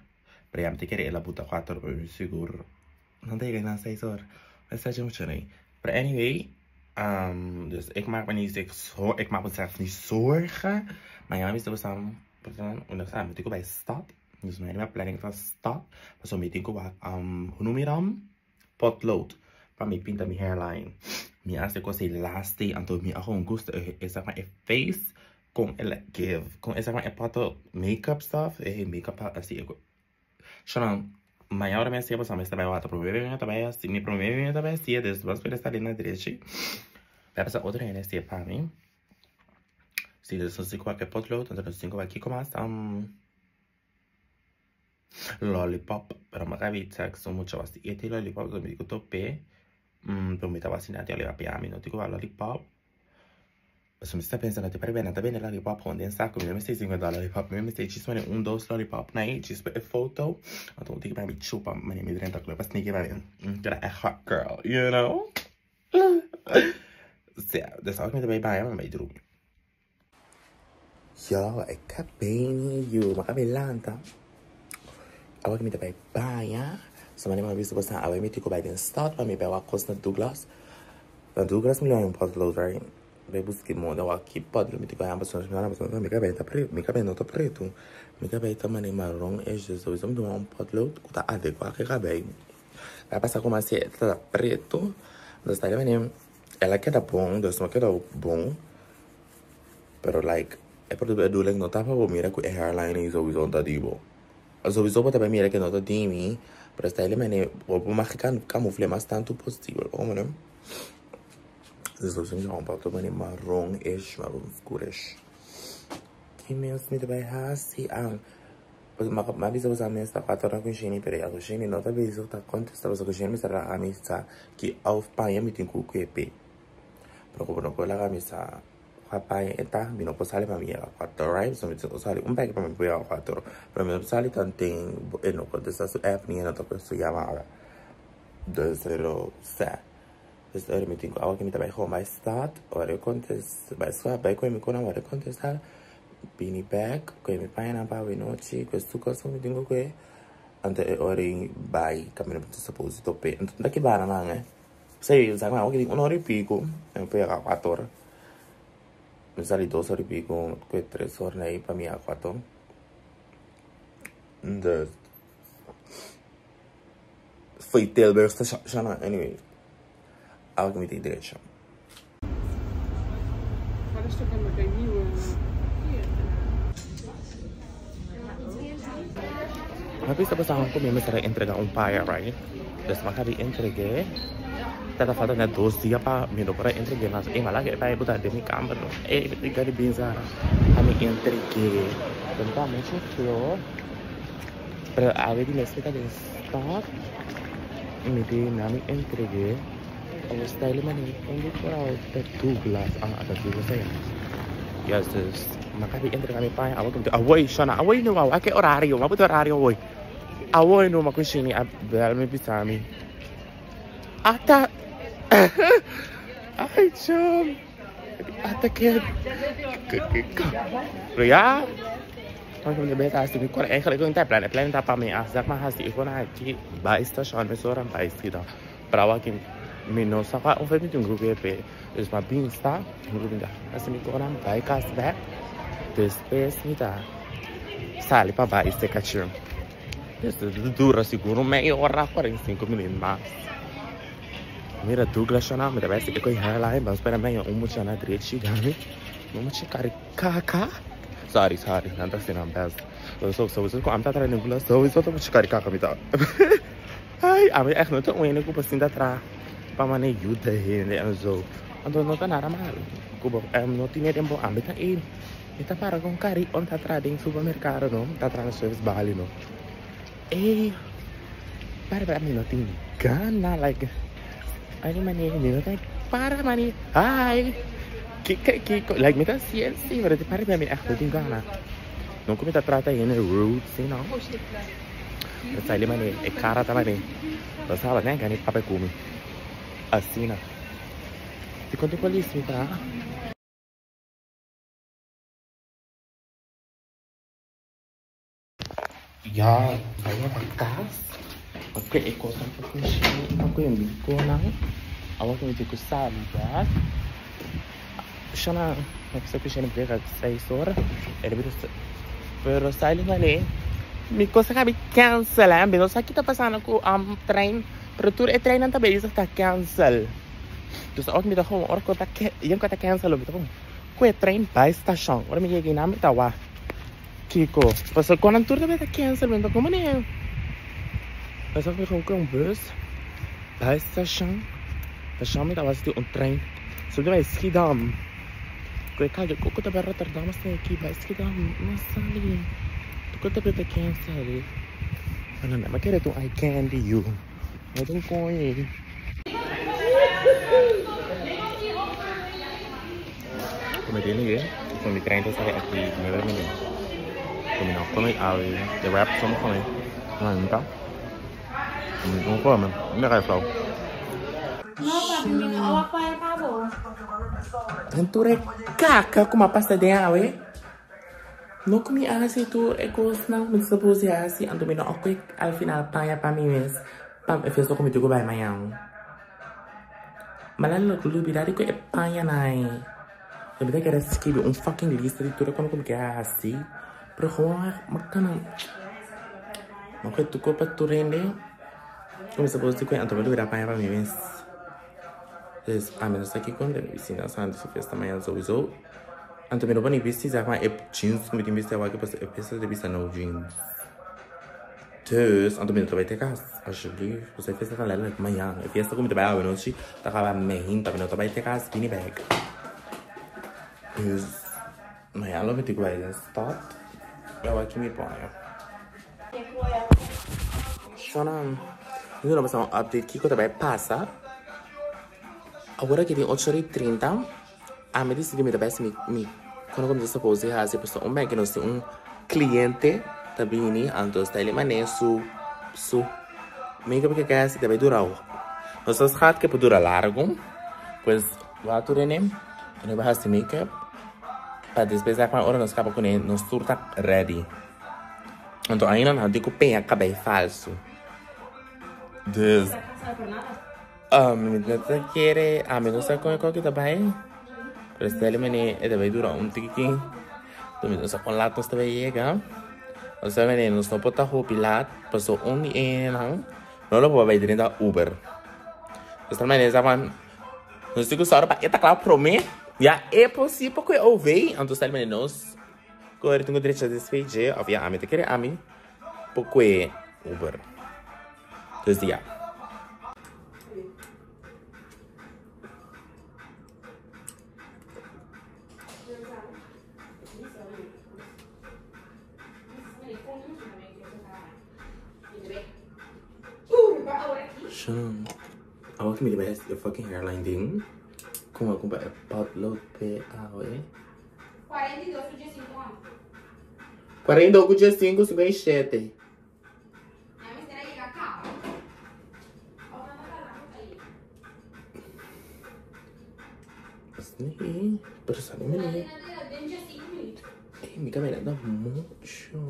[SPEAKER 1] pero ya mi ta kere el a buta kuater pero mi sigur no ta yega na seis or. Mester haci mucho nei. Pero anyway dus ik maak me niet ik maak mezelf niet zorgen. Mañan mi mester bisa mi tin ku bai stad. Dus mañan mi a planning pa stad pasobra mi tin ku wak hoe noem je dat? Potlood pa mi pinta mi hairline. Mi a haci cos ey last day anto mi a gewoon gusta e zeg maar e face con el a give. Con e zeg maar e potlood makeup stuff e makeup asi e Sharon mañana ora mi a haci pasobra mi esta bay wata prome mi ta bay haci mi prome mi ta bay haci dus bo spera sta na drechi. Bay pasa otro hende haci pa mi. Si dus nos tin cu wak e potlood anto nos tin cu wak kico mas. Lollipop, pero mi a bisa cu mucha wasi eti lollipop, so mi di cu tope, pero mi ta wasi nati lollipop ya, mi no tin cu wak lollipop. Pasobra mi sta pensa no te pare bene, ta bende lollipop gewoon den saco, mi no mester 50 lollipop, mi mester djis pone un dos lollipop na ei, djis pa e foto, anto un tiki pa mi chupa, mane mi drenta club pa sneaky pa mi keda e hot girl, you know? Sea, dus awor mi ta bay baña, mi ta bay drumi. Yo, e kabei mi yu, mi kabei lanta. Awe ku mi ta bai baña, so manera mi a bisa boso awe mi tin ku bai den stad pa mi bai wak kos na Douglas. Na Douglas mi lo haña un potlood, right? Bai buska e moda wak ki potlood mi tin ku haña pasobra mi pasobra mi kabei ta pretu, mi kabei no ta pretu. Mi kabei ta manera maron ish, dus sowieso mi tin ku haña un potlood ku ta adekuá ku e kabei. A pasa ku mas e ta pretu, dus ta manera el a keda bon, dus no a keda bon. Pero like e por bedoeling no ta pa bo mira ku e hairline ei sowieso ta di bo. Sowieso bo ta bai mira ke no ta di mi, pero esta hele mane bo por mag kamufle mas tantu posibel, komo no? Dus lo sin un poco mane maron ish, maron skurish. Ki mes mi ta bai hasi? Ah, mi a bisa boso mi esta cuatro na kushini, pero ya kushini no ta bezig ta kontesta pasobra kushini mester laga mi sa ki of paña mi tin ku kuepe. Pero como no por laga mi sa cua paña e ta, mi no por sali pa mi yega cuatro, right? So mi tin cu sali un peki pa mi por yega cuatro. Pero mi no por sali tanten e no contesta su app ni e no ta coge su yamada. Dus pero sa. Dus ora mi tin cu awa cu mi ta bay gewoon bay stad, ora e contesta, bay stad, bay coge mi conan, ora e contesta, bini bek, coge mi pañanan pa awe nochi, coge su cos cu mi tin cu coge, anto e ora ey bay caminda pa suppose tope. Anto ta ki bara nan eh. Sí, sa cu tin un ora y pico, mi por yega cuatro ora. Mi sali dos ora y pico, cu tres ora na ahí pa mi yega cuatro. Dus, fo'i Tilburg station, anyway, awe cu mi tin derecho.
[SPEAKER 3] Maar dat is toch helemaal geen nieuwe...
[SPEAKER 1] Mi a bisa boso cu mi mester a entrega un paya, right? Dus mi a caba di entregue. Tata falta net dos dia pa mi no por a entregue mas. Ey, mi a laga e paya bota den mi camber no. Ey, mi tin gana di bisa pa mi entregue. Pero mi ta mucho flor. Pero awe di mes mi ta den stock. Mi di na mi entregue. Awo style mane un vooral ta Douglas. Ah, ta Douglas aya. Yes, dus mi a caba di entrega mi paña. Awo cu awoy shona awoy no awo ake horario. Mi a put horario awoy. Awoy no mi a cushini a bel mi bisa mi. Ata Ay chum. Ata ke Pero ya. Want ik ben haast ik kon eigenlijk een plan. Het plan dat pa mi as zeg maar haast ik kon aki bij station mi soran bij sida. Pero aki mi no sa kwa of mi tin grupo pe. Dus ma bin sta grupo da. Asi mi kon bij kas back. Despues mi ta sali pa bij se kachir. Dus het dura seguro meia hora, 45 minuut mas. Mira Douglas shona, mi ta bai e koi hairline, ban spera meia un mucha na drechi dami. No mucha kari kaka. Sorry, sorry, nan ta asina best. So, so, so, ku ami ta traha Douglas, sowieso ta mucha kari kaka mi ta. Ai, ami echt no ta un hende ku por sinta traha pa mane yuda hende en zo. Anto no ta nada malo. Ku bo no tine tempo, ami ta e mi ta para kon kari ora mi ta traha den supermerkado no, mi ta traha na service balie no. Ey, para para mi no tin gana like ay di manera mi no ta para mani hi kiko kiko like mi ta hasié si pero di para mi echt no tin gana. No ku mi ta trata hende rude si no. Pero sa di manera e kara ta mane bo sa bo gana di papia ku mi asina. Dikon tin polis mi ta? Ya, bai pa kas. Pa kue e kosnan pa kushina, pa kue mi konan. Awor ku mi tin ku sali bek. Shona, mi bisa kushina brega seis ora. E ta pero sali mane. Mi kos a kabi cancel, eh. Mi no sa ki ta pasando ku trein. Pero tur e treinnan ta bezig ta cancel. Dus awor mi ta gewoon, ora ku ta yen ku ta cancel, mi ta gewoon kue trein bai stashon. Ora mi yega einan mi ta wak. Kiko? Pasobra kon nan tur ta beta cancel mi ta como ne? Pasobra mi gewoon un bus bai station. Station mi tabata tin un trein. So mi bai Schiedam. Ku e kalle ku ta bai Rotterdam asina aki bai Schiedam no sali. Tur ta beta cancel. Ano mi kere tin un eye candy yu. No tin koño. Come tiene que, con mi 30 sale aquí 9 minutos. Come no come awe, de wrap som come. No, no come, no ga flauw.
[SPEAKER 4] No, papi, mi no awa pa e pabo.
[SPEAKER 1] Enture kaka kuma pasa den awe. No ku mi a hasi tur e kosnan ku mi ta suppose di hasi, anto mi no a koe al final paña pa mi mes pa e fiesta ku mi tin ku bai mañan. Mi a lubida di ku e pañanan ei. Mi ta kere skibi un fucking lista di tur e kos ku mi ke hasi, pero gewoon mi kana mi a koe tur kos pa tur hende ku mi suppose di koe anto mi a lubida paña pa mi mes. Dus ami no sa kiko mi bisiña sa antes su fiesta mañan souiso. Anto mi no por ni bisti sa e jeans ku mi tin bisti awor pasobra e fiesta ta bisa no jeans. Dus anto mi no ta bai te kas alsjeblieft pasobra e fiesta ta letterlijk mañan. E fiesta ku mi ta bai awanochi ta kaba meinta mi no ta bai te kas bini bek. Dus mañan lo mi tin ku bai den stad i awor ki mi pone. Shona, mi duna boso un update kiko ta bai pasa. Awor aki tin ocho ora i trinta, ami disidi mi ta bai hasi mi mi kono ku mi ta suppose di hasi pasobra un bèki nos tin un kliente ta bini anto sta el manera su su makeup ke hasi ta bai dura nos a schat ke por dura largu pues wak tur ene nos bai hasi makeup pa despues ora nos kaba kune nos tur ta ready. Anto ainda nan tin ku peña kabei falsu. Dus, mi no ta kere, ami no sa kon e koki ta bai, pero stel mene e ta bai dura un tiki, enton mi no sa kon lat nos ta bai yega. Osea mene nos no por ta hopi lat, paso un di e nan no lo por bai drenta Uber. Osea mene sa wan, nos tin ku sòru pa e ta kla prome, ya e por si por kohe OV, anto stel mene nos. Koe tin ku drecha despeje of ya ami ta kere ami por koe Uber. Dus ya. Shun. Awor ki mi ta bai hasi e fucking hairline ding. Kuma kumpa e potlood pe awe.
[SPEAKER 4] 42 ku diesinku amo.
[SPEAKER 1] 42 ku diesinku, 57.
[SPEAKER 4] Ya mester a yega kaba. Of nan ta tarda ku ta yega.
[SPEAKER 1] Nee, pero sa mi
[SPEAKER 4] Nan
[SPEAKER 1] nee.
[SPEAKER 4] ta yega den diesinku minuut.
[SPEAKER 1] Ey, mi cabeza da mucho.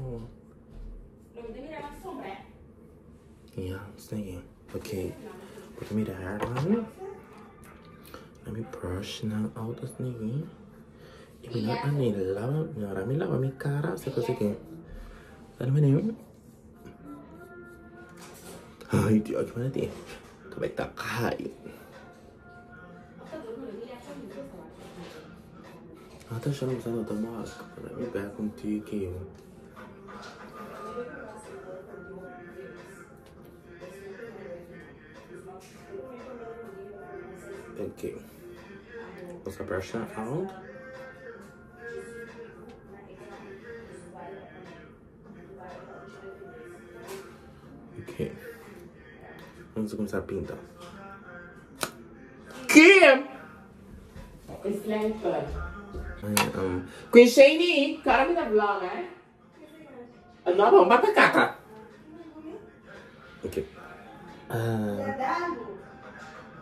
[SPEAKER 4] Lo mi ta mira nan sombra, eh.
[SPEAKER 1] Ja, snake. Ok, porque mira hairline. Let me brush now out this nigga. Y mi no ani lava, mi ahora mi lava mi cara, se cosa que. Dale meneo. Ay, Dios, qué manera tiene. Cabeza cae. Ah, tá achando usando tomar. Me pega com tiki. Ok. Nos a brush that out. Ok. Vamos começar a pintar. Kim! Queen Shani, cara me da vlog, eh? No, bon bata kaka. Ok.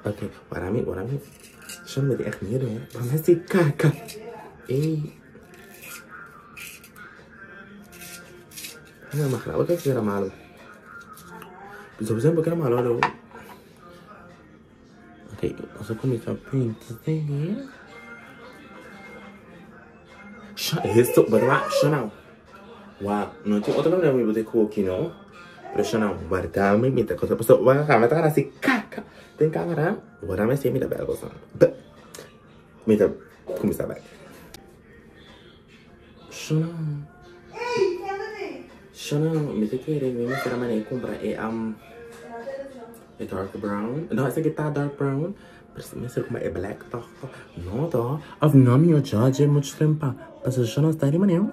[SPEAKER 1] Oké, waarom, waarom? Zo moet echt meer doen. Waarom is die kaka? Hey. Ja, maar graag ook weer malo. Sowieso heb ik malo. Oké, als ik kom ik op punt dingen. Esto, ¿verdad? Shana. Wow, no tengo otra manera de cookie, ¿no? Pero Shana, guardame mi cosa. Pues, guardame, está así, caca. Ten cámara, guardame si mira, algo. Mira, ¿cómo está? Shana. Shana, me te quiere, me me quiere comprar e dark brown. No, ese que está dark brown. Pero me hace como e black toch. No, toch. Of no, mi judge mucho tiempo. Pues Shana está de manera.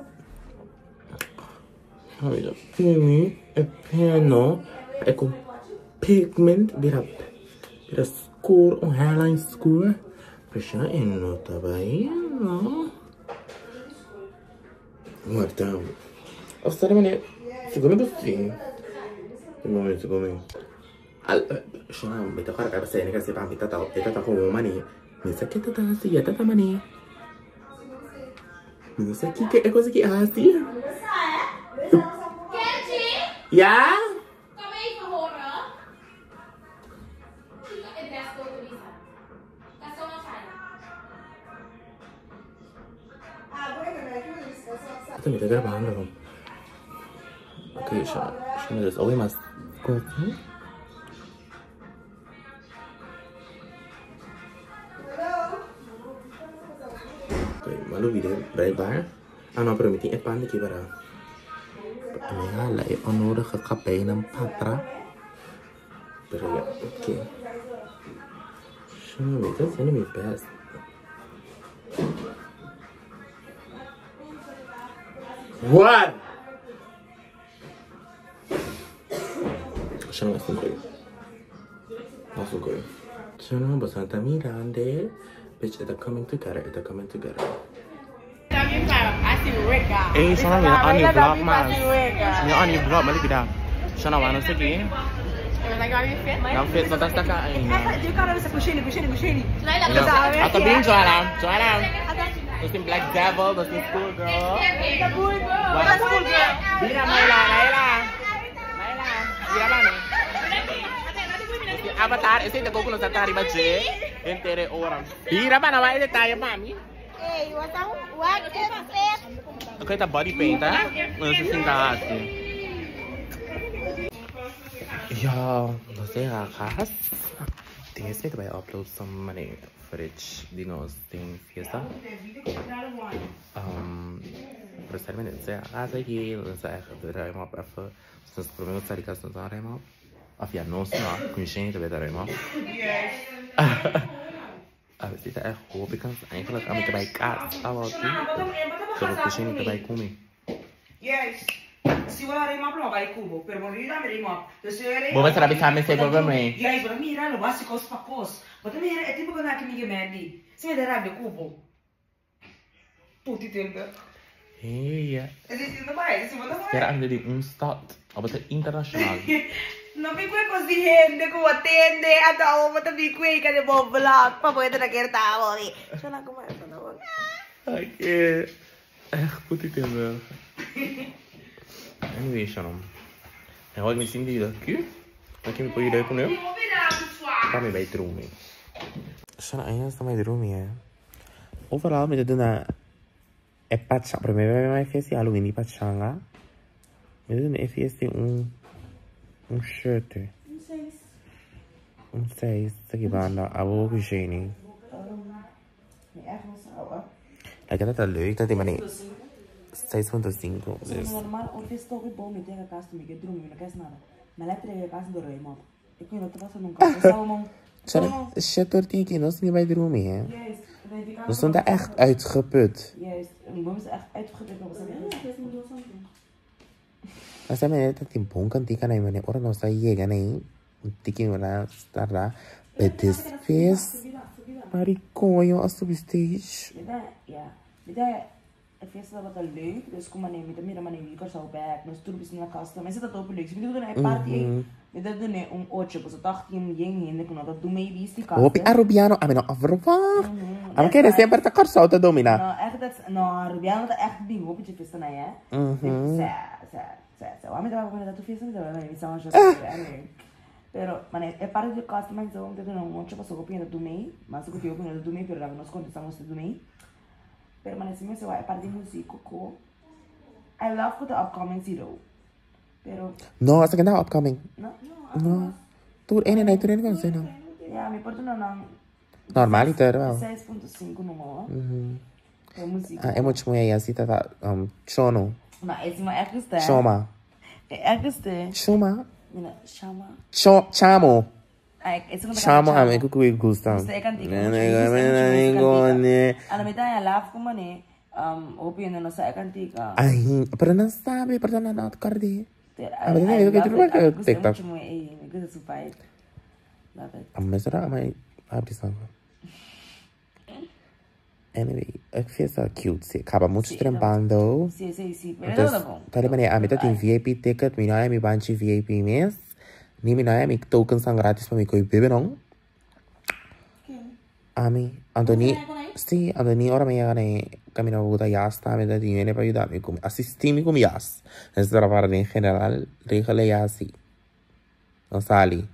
[SPEAKER 1] Pini, e piano, e com pigment, vira, vira scuro, um hairline scuro. Pero Shana e no tá bem, no. Guarda. Of sta de manier. Secondo me sì. Un secondo me. Shana, mi toca acá se nega se pa mi tata, tata como mani. Mi sa que tata si ya tata mani. Mi no sa kiko e kos aki a hasi. Ya?
[SPEAKER 4] Kom even horen. Kiko e dresscode ta bisa? Ta zomaar zijn.
[SPEAKER 1] Esta mi ta grabando. Ok, sha, sha mi dus alweer mas kos. Ok, m'a lubida blijkbaar. Ah no, pero mi tin e pan aki para. Mi hala e onnodige kabeinan patra. Pero ja, ok. Sha, mi ta haciendo mi best. What? Sha no, es un goeie. Dat is een goeie. Sha no, boso ta mirando. Bitch, it coming together, it coming together. Ey, Shana, mi no ani vlog mas. Mi no ani vlog, maar libi Shana, wa no seki. Dan fit, no ta staka ainda. Ata bin Joana, Joana. Nos tin Black Devil, nos tin School Girl. Mira, Mayla, Mayla. Mayla, mira mami. Nos tin Avatar, ese te coco nos está arriba je. Entere ora. Mira, mana, wa e detalle, mami. Ok, ta body paint, hè? No sé si ta así. Ja, nos ta yega cas. Tin esei ta bai upload some money footage di nos den fiesta. Pero seri mi nos ta yega cas aki, nos ta echt ruim op even. Dus nos prome nos sali cas nos a ruim op. Of ja, nos no, Kunsheni ta bai ta ruim op. A ver, ta echt hopi kans eigenlijk ami ta bai kas awor aki. Pero Kunsheni ta bai ku mi.
[SPEAKER 3] Juist. Si bo rem op, lo bai ku bo. Pero bo no mi rem op. Dus si
[SPEAKER 1] Bo mester a bisa mi esei por mi.
[SPEAKER 3] Juist, bo ta mira lo hasi kos pa kos. Bo ta mira e tipo ku na ki mi gemendi. Si mi ta rabia ku bo. Puti Tilburg.
[SPEAKER 1] Hey.
[SPEAKER 3] Es is no bai, es no bai.
[SPEAKER 1] Spera ami di un stad. Abo ta internacional.
[SPEAKER 3] No mi kue kos di hende ku atende anto abo bo ta mi kue ka de bo vlog pa bo hende na ker ta abo mi. Shona kuma eso no bo.
[SPEAKER 1] Oké. Echt puti Tilburg. Anyway, Sharon. En hoor ik me zien die dat ku? Dan kan ik voor jullie nu. Pa mi bai drumi. Sharon, ainda sta mai drumi, hè. Overal mi ta duna e pachanga. Prome bes mi fiesta di Halloween di pachanga. Mi ta duna e fiesta un un shirt. Un 6. Esaki banda. Abo ku Shani. Like dat ta leuk dat die manier 6.5. Dus.
[SPEAKER 3] Normaal, un fiesta hopi bon mi tenga cas mi ke drumi mi no kes nada. Ma letra e cas do ruim op. Ik weet dat was nunca.
[SPEAKER 1] Sorry, shit door die keer, nos niet bij drumi, hè.
[SPEAKER 3] Juist.
[SPEAKER 1] We stonden echt uitgeput.
[SPEAKER 3] Juist, een boom is echt uitgeput.
[SPEAKER 1] Maar zijn net dat die bon kan die kan hij ora nos ta llega nee. Tiki ora starra. But this face maricoño als op stage.
[SPEAKER 3] Ja, mida e fiesta tabata leuk, dus kom maar nee, mida mira maar nee, ik zou back, nos tur bis na casa, mas dat ook leuk. Ze doen een party, mida doen een 8, dus 18 jeng heen, ik dat doen mee wie is die kast.
[SPEAKER 1] Hopi Arubiano, a me no afrovaag. A me sempre ta corso ta domina.
[SPEAKER 3] No, echt dat no, Arubiano dat echt bing, hoop je fiesta na hè. Mhm. Sa sa sa sa. Waarom dat dat fiesta dat we niet samen zo. Pero, man, é parte de costa, mas eu não tenho um ocho passou com do meio, mas o que eu do meio, pero nós contestamos do meio. Pero, man, assim, é parte de música, co. I love the upcoming zero. Pero,
[SPEAKER 1] No, asa que upcoming.
[SPEAKER 3] no?
[SPEAKER 1] No. Tur ene nee, tur ene kan zijn no.
[SPEAKER 3] Ja, me porto não, não.
[SPEAKER 1] Normaliter wel.
[SPEAKER 3] 6.5 no mo. Mhm. É música.
[SPEAKER 1] Ah, é muito mooi, ja, ziet dat chono.
[SPEAKER 3] Maar is maar ergste.
[SPEAKER 1] Choma.
[SPEAKER 3] Ergste.
[SPEAKER 1] Choma.
[SPEAKER 3] Mina, chama.
[SPEAKER 1] Cho chamo.
[SPEAKER 3] Ai, esse não
[SPEAKER 1] Chamo a mim que eu gusta.
[SPEAKER 3] Você é cantiga.
[SPEAKER 1] Nee, nee, nee, nee.
[SPEAKER 3] A la mitad de la como ne, opinión no sabe cantiga.
[SPEAKER 1] Ai, pero não sabe, pero não não cordi. Ah, maar nee, ik heb het TikTok.
[SPEAKER 3] Me gusta su vibe. Love it.
[SPEAKER 1] A mesra, maar abre sangue. Anyway, ik vind het cute. Ze acaba muito trampando.
[SPEAKER 3] Sim, sim, sim. Pero
[SPEAKER 1] Dus,
[SPEAKER 3] não bom.
[SPEAKER 1] tale mané, a mim tem VIP ticket, mi não é mi banchi VIP mes. Ni mi não é mi tokens são grátis para mi coi bebe não. A mim, Antoni, Sí, anto ni ora mi yega na e kaminda ku ta yas tambe ta tin hende pa yuda mi ku mi asistí mi ku mi yas. Mester a para den general regel e yas sí. No sali.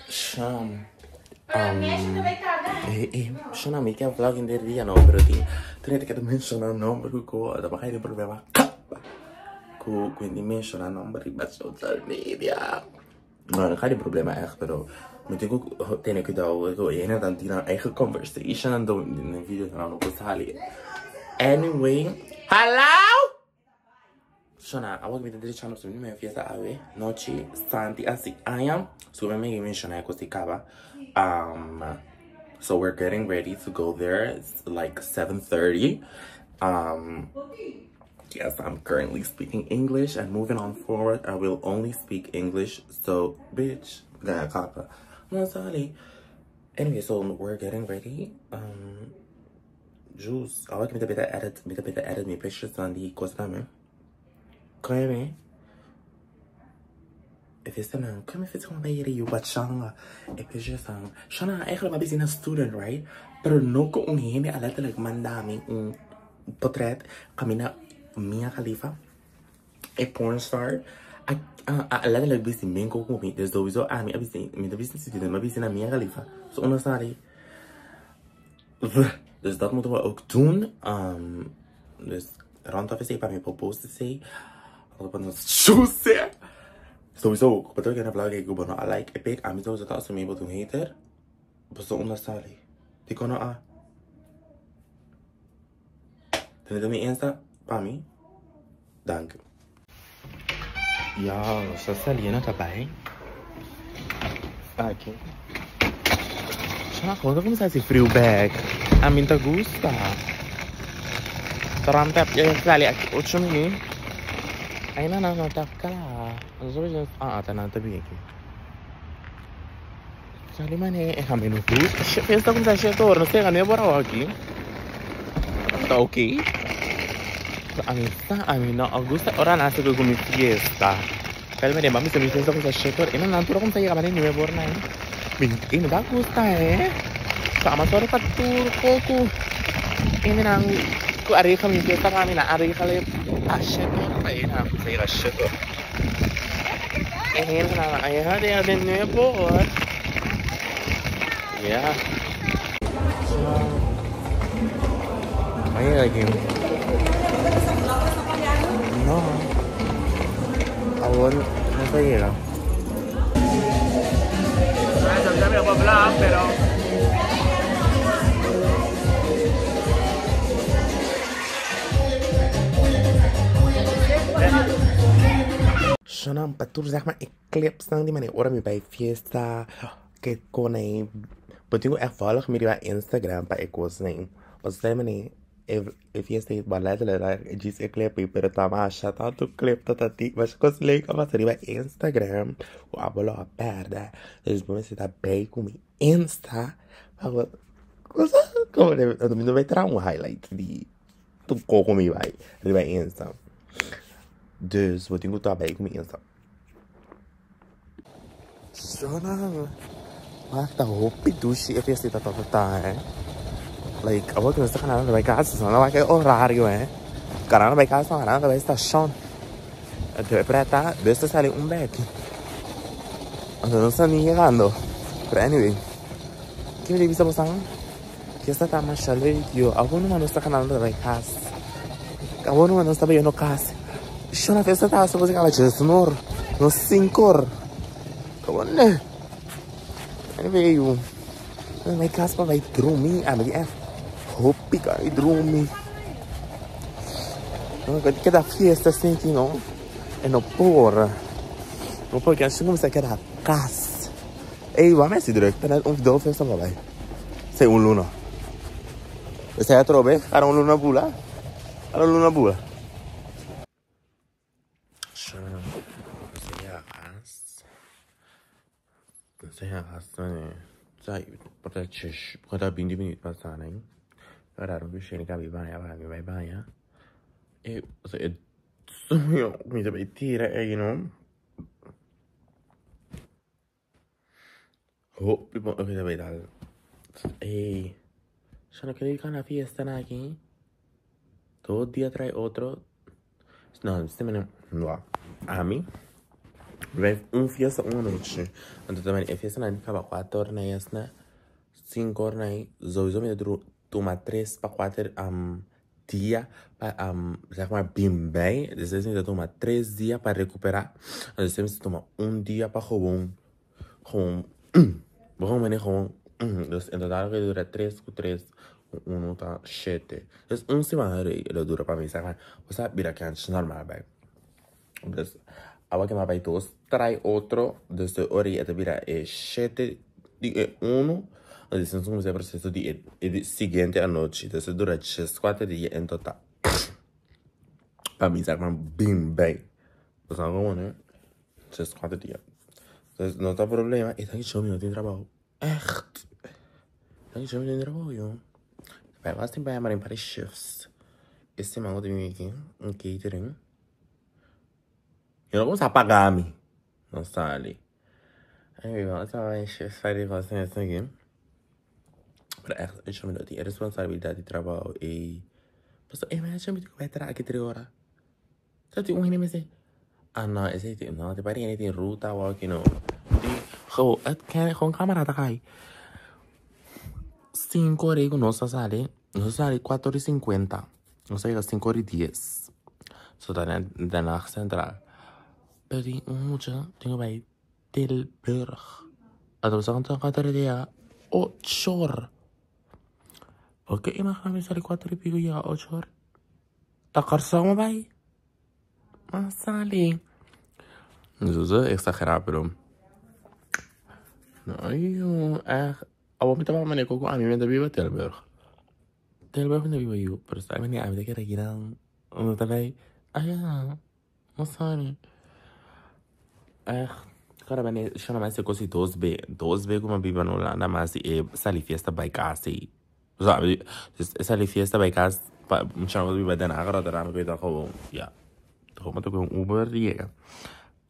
[SPEAKER 1] Sham. Shana mi ke vlog in der dia no, pero tin tin hende ke ta menciona nomber ku ku ta baka tin problema ku ku hende menciona nomber riba social media. No, no ka tin problema echt, pero mi tin ku tene cuidao ku e hende tan tin nan eigen conversation anto den video nan no por sali. Anyway, hallo! Shona, awor mi ta drechando su mi fiesta awe nochi Santi hasi aña. So mi megi menciona e cos di caba. So we're getting ready to go there. It's like 7:30. Yes, I'm currently speaking English and moving on forward, I will only speak English. So, bitch, gonna capa. No, sorry. Anyway, so we're getting ready. Jules, awor mi ta beta edit, mi ta beta edit mi pictures nan di cos nan. Créeme. E fiesta nan, kon mi fiesta kon bay rio pachanga. E pictures nan. Shana, eigenlijk ma busy na student, right? Pero no ku un hende a letterlijk manda mi un portret camina Mia Khalifa, e pornstar. A, a, a letterlijk busy minko ku mi. Dus sowieso ami a busy, mi ta busy student, ma busy na Mia Khalifa. So uno sali. Dus dat moeten we ook doen. Dus rond af pa mi por post esei. Op nos shoes. Sowieso, bedoel ik een vlog ik no a like e pic. Ami sowieso ta asumí bo un hater. Boso una sali. Di kono a. Tenete mi Insta pa mi. Dank. Ja, sa saliendo ta bai. Aki. Shana, kon kuminsá hasi friu bek? A mi ta gusta. Torante e sali aki ocho minüt. Ainda nan no ta kla. Ah, ta nan ta bin aki. Sali mane e hami no gusta. Fiesta kuminsá shete ora. Nos ta yega nuebe ora aki. Ta ok. A mi sa, a mi no gusta ora nan hasi ku mi fiesta. Pero mi mami mi fiesta kuminsá shete ora. E nan tur a kuminsá yega mane nuebe ora nan. Mi e no ta gusta eh. So ama sòru pa tur koko e nan ku a regla mi fiesta pa mi nan a regla pa shete ora pa e nan kuminsá yega shete ora. E hendenan a yega den nuebe ora. Yeah. Ay, aquí. No. Aún no se llega. Shonan pa tur zeg maar eclipse nan di manera ora mi bai fiesta ke konai bo tin ku echt volg mi riba Instagram pa e kosnan pasobra e manera e fiesta ei bo letterlijk djis e clip ei pero ta masha tantu clip ta ta tin masha kos leuk a pasa riba Instagram ku abo lo a pèrdè dus bo mester ta bei ku mi Insta pa bo mi no bai traha un highlight di tur kos ku mi bai riba Insta dus bo tin ku ta bei ku mi Insta. Shona, wak ta hopi dushi e fiestita ta ta eh. Like, awor ku nos ta kanando bai kas, nos no wak e horario eh. Kanando bai kas, no kanando bai stashon. Anto e preta, bus ta sali un bek. Anto nos ta ni yegando. Pero anyway, ke mi ta bisa boso? Fiesta ta masha leuk yo. Awor numa nos ta kanando bai kas. Awor numa nos ta bayendo kas. Shona fiesta ta supose kaba djesnor, no sinkor. Kaba ne. Anyway yu. Bai kas pa bai drumi. Ami di èf hopi ka bai drumi. No keda fiesta sinti no. E no por. No por ke asina kumsa keda kas. Ey wak mi hasi druk. Ta net un dos fiesta pa bai. Sei un luna. Esei atrobe kada un luna bula. Kada un luna bula. Hopi bon oké ta bai dal. Ey, yo no quiero ir con la fiesta na aki. Todo dia trae otro. No, este mene, no. Ami, wij un fiesta un anochi. Anto también e fiesta na kaba 4 or na yasna, 5 or na sowieso mi ta tuma 3 pa 4 dia pa zeg maar bin bij. Dus mi ta tuma 3 dia pa recupera. Dus mi ta tuma un dia pa gewoon gewoon gewoon wanneer gewoon dus in totaal lo dura 3 ku 3 ku 1 ta 7. Dus un semana lo dura pa mi, zeg maar. Osa bira kans normal bij. Dus awa que ma bij dos trae otro, dus de ori e bira e 7 di e 1. Dus het is een processo di e siguiente anochi. Dus het dura 4 dia in totaal. Pa mi, zeg maar, bim bij. Dus dan gewoon, hè. 4 dia. Dus no ta problema. E dank je no tin trabalho. Echt. Dank je no tin trabalho, joh. Bij was tin bij maar een paar shifts. Este mango de mim aqui, um catering. Eu não vou pagar me. Não sabe. Anyway, wat is mijn shifts vai de você aqui. Maar echt, ik chamo de responsabilidade de trabalho e Pastor, eh, mas chamo de vai entrar aqui 3 horas. Só tem um rene Ah, no, ese no, te parece que ruta o que no. Gewoon, het kan gewoon camarada kai. 5 horas no se sale, no sale 4 horas 50. No se llega 5 horas 10. So dan Den Haag Centraal. Pero die mucho tengo bij Tilburg. Dat was aan het día 8 horas. Oké, imagíname sale 4 y pico llega 8 horas. Ta bij. Maar sale. Dus dat is exagerado, pero... No, joh, echt. Awo mi tava mané koko ami me viva Tilburg. Tilburg me viva yo, pero sabe ni ami de que regiran. Omdat wij, ah ja, no sorry. Echt. Cara, ben ik maar se cosi 2B, 2B como viva no Holanda, mas e sali fiesta bij casa. Sabe, dus sali fiesta bij casa, pa, mucha viva Den Haag, Rotterdam, ik weet dat gewoon, ja. Gewoon met een Uber llega.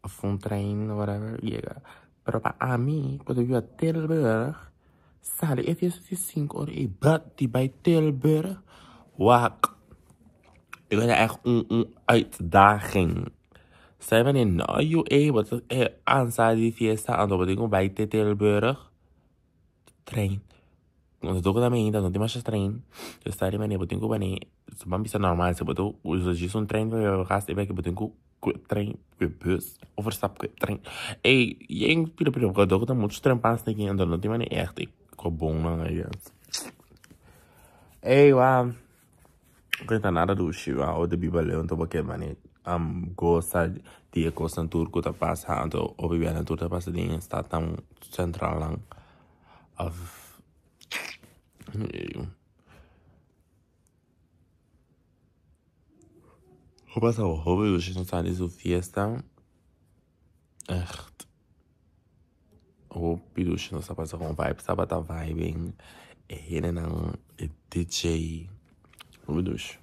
[SPEAKER 1] Of un trein, whatever, llega. Pero pa a mí, cuando vivo a Tilburg, sale e fiesta de 5 horas e bati bij Tilburg. Wak. Ik ben echt een uitdaging. Zij wanneer nou, joh, eh, wat aanstaan die fiesta, aan de ik bij Tilburg. Trein. Want het ook também ainda não tem mais trem. Dus daar wanneer ik denk wanneer, ze man bisa normaal, ze bedoel, dus je zo'n trein van je gast, ik ben trein, bus, overstap, trein. Hey, je pira pira, ik dan moet trein pas en dan não tem echt, ik kom bon lang, I guess. Hey, wow. Ik weet nada do chiva, de biba leon to porque mane gosta die costa turco ta passa, anto o biba na turco ta passa die staat dan centraal lang. Of Hoe was dat? Hoe dus je nog zo fiesta? Echt. Hoe bedoel je nog pas gewoon vibe, sabata vibing. En dan DJ. Hoe bedoel je?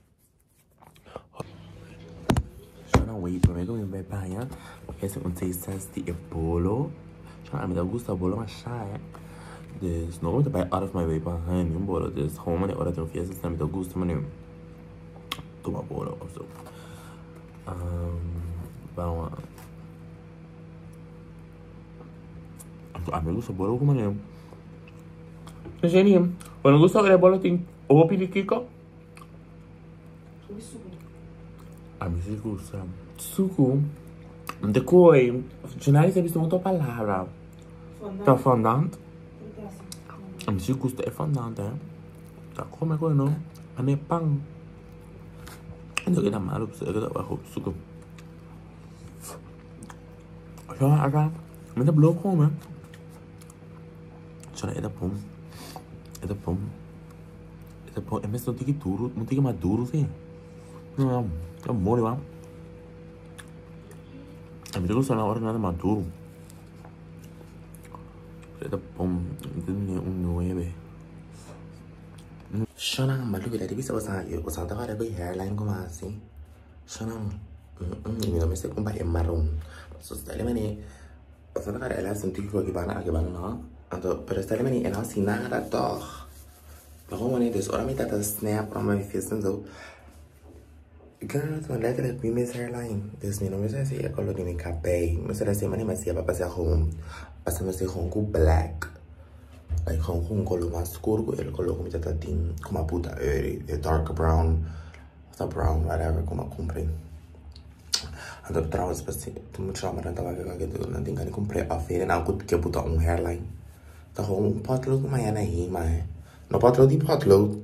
[SPEAKER 1] Shona wait, maar ik kom bij Banya. Ik heb een taste die bolo. Shona, ik gusta bolo maar shy. Dus nog moet bij out of my way pa een bolo. Dus gewoon wanneer ora een fiesta is, dan gusta maar nu. Toma bolo of zo. Vamos. A mí me gusta bolo como ne. Jenny, bueno, gusta el bolo tin opi di Kiko? A mí sí gusta. Suco. De coi. Genari se visto muita palavra. Tá fondant. A mí sí gusta é fondant, eh. Tá come coi no. Ane pan. Não queda malo, pues queda bajo suco. Zo, aga. Met de blok gewoon, hè. Zo, é da pom. É da pom. É da pom. É mesmo não tem que duro, não tem que mais duro, sim. Não, é mole, va. A mí te gusta la hora nada más duro. É da pom. Un 9. Shona, malu bila dia bisa usah usah tahu ada hairline ko masih. Shona, mi nome se kumba e marrom. So style mane, usah tahu ada senti ko gimana gimana no. Anto, pero stel mi e no hasi nada tòg. Ma gewoon wanneer, dus ora mi tata snap, ora mi fiesta en zo. Girl, toen letterlijk mi mis hairline. Dus mi no mester hasi e color di mi kabei. Mi mester hasi mane mi hasi pa pasea gewoon, pasa mi hasi gewoon ku black. Like gewoon ku un color mas scur ku e color ku mi tata tin ku mi a puta eri, e dark brown, of ta brown, whatever ku mi a cumpra. Anto trouwens pa si tin mucha homber nan ta wak wak e nan tin gana di cumpra e outfit en nan ku ke buta un hairline. Ta gewoon un potlood ku mañana hima eh. No potlood di potlood,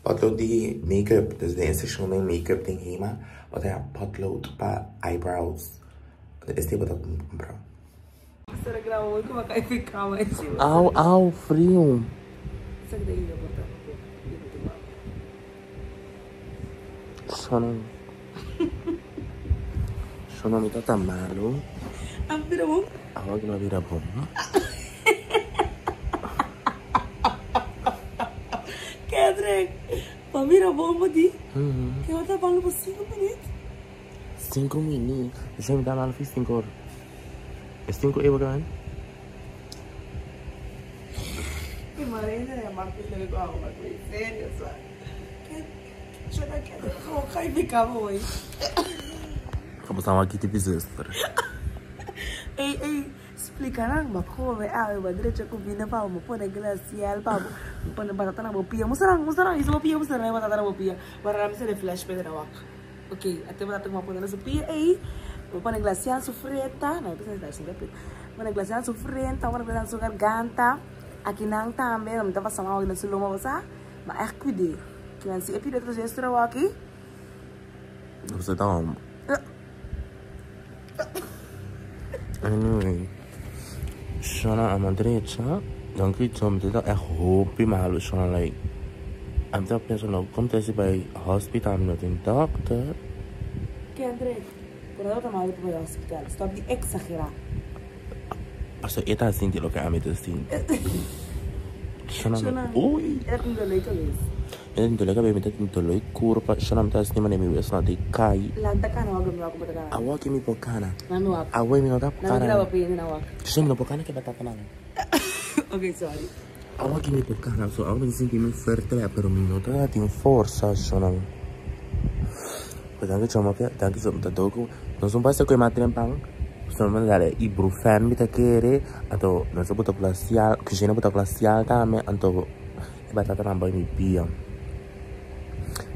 [SPEAKER 1] potlood di make-up. Dus den e seccion den make-up den hema bo ta haya potlood pa eyebrows. Esei bo ta cumpra. Au au frio. Sono Sono mi ta malo. Awor ku no a bira bon.
[SPEAKER 3] Kendrick, pa bira bon bo di? Ke bo ta malo pa sinku minüt?
[SPEAKER 1] Sinku minüt? Esei mi ta malo fi sinku ora. E sinku ei bo ta bai?
[SPEAKER 3] Mi marina ya mas pichon ku awa, serio sa. Shona Kendrick, gewoon ga je kamer hoor.
[SPEAKER 1] Bo sa wak kiti pi zuster.
[SPEAKER 3] Ey, ey, splika nan, bo kome awe, bo drecha kuminda pa bo, bo pone glacial pa bo, bo pone batata na bo pia. Mustra nan, mustra nan, hisa bo pia, mustra nan e batata na bo pia. Para nan mester e flashback na wak. Ok, ate batata ku bo a pone na su pia ey, bo pone glacial su frenta, no, e ta sinta preta. Pone glacial su frenta, bo pone glacial su garganta. Aki nan tambe, mi ta pasa man na su loma, bo sa, ma ègt kuid'é. Kinan si e pidi otro zuster awaki.
[SPEAKER 1] Bo ta hom. Anyway, Shona a drecha, danki John, mi ta echt hopi malo Shona like. Ami ta pensa no kom ta si bai hospital mi no tin dokter.
[SPEAKER 3] Kendrick, pero no ta malo pa bai hospital, stop di exagera.
[SPEAKER 1] Paso e ta sinti loke ami ta sinti. Shona, uy.
[SPEAKER 3] E ta tin dolor di cabes.
[SPEAKER 1] Mi ta tin dolor di cabes, mi ta tin dolor di curpa. Shona, mi ta sinti manera mi wes no ta cay.
[SPEAKER 3] Lanta cana wak, mi wak como ta cana.
[SPEAKER 1] Awo aki mi por cana.
[SPEAKER 3] Na mi wak.
[SPEAKER 1] Awo mi no ta por cana.
[SPEAKER 3] Na mi graba pa yende na wak.
[SPEAKER 1] Shona, mi no por cana ke batata nan.
[SPEAKER 3] Ok, sorry.
[SPEAKER 1] Awo aki mi por cana, so awo mi ta sinti mi fuerte, pero mi no ta tin forsa, shona. Danki choma pia, danki choma ta doku. Nos un pasa ku e matren pan. So mi dale ibuprofen mi ta kere, anto nos a buta glacial, kushina buta glacial tambe, anto e batata nan bai mi pia.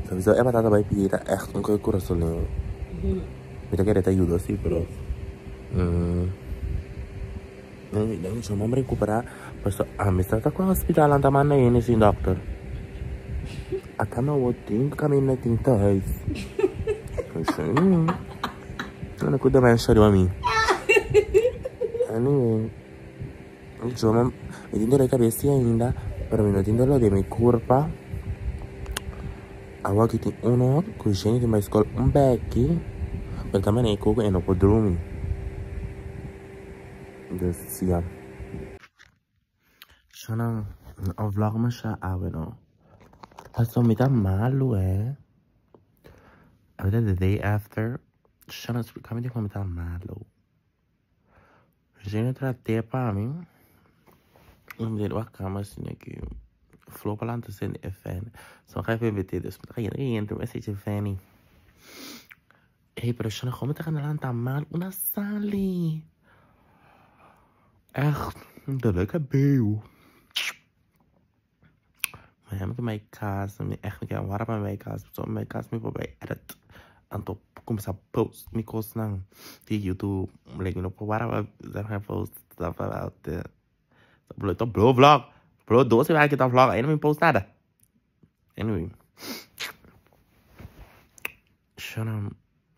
[SPEAKER 1] Sowieso e batata bai pia ta echt un koe kurason. Mi ta kere ta yuda si, pero danki choma mi recupera, paso ami sa ta ku hospital nan ta manda hende sin dokter. Ata mi awor tin kaminda tin thuis. Nan a kuda mensha riba mi. Anyway, yo mi tin dolor di cabeza ainda, pero mi no tin dolor den mi curpa. Awor aki tin uno cu Jenny tin bay school un beki, pero ta manera cu e no por drumi. Dus ya. Shona, no vlog masha awe no. Paso mi ta malu eh. Ahorita the day after. Shona, explícame di mi ta malu. Jenny traté pa mi. Mi did wak kama sine ki flow pa lanta sende e fan. So ga even bete dus. Mi ta ga yendo message fanny. Hey, pero Shona, gewoon mi ta gaan lanta mal. Una sali. Echt, de leuke beu. Maar ja, met mijn kaas, mi echt ik waar bij mijn kaas, so mijn kaas mi bij edit. Anto começar post mi kos nang di YouTube, like no waar zeg maar post stuff about the bro to bro vlog. Bro, 12 vai que tá vlog, ainda me post nada. Anyway. Shona,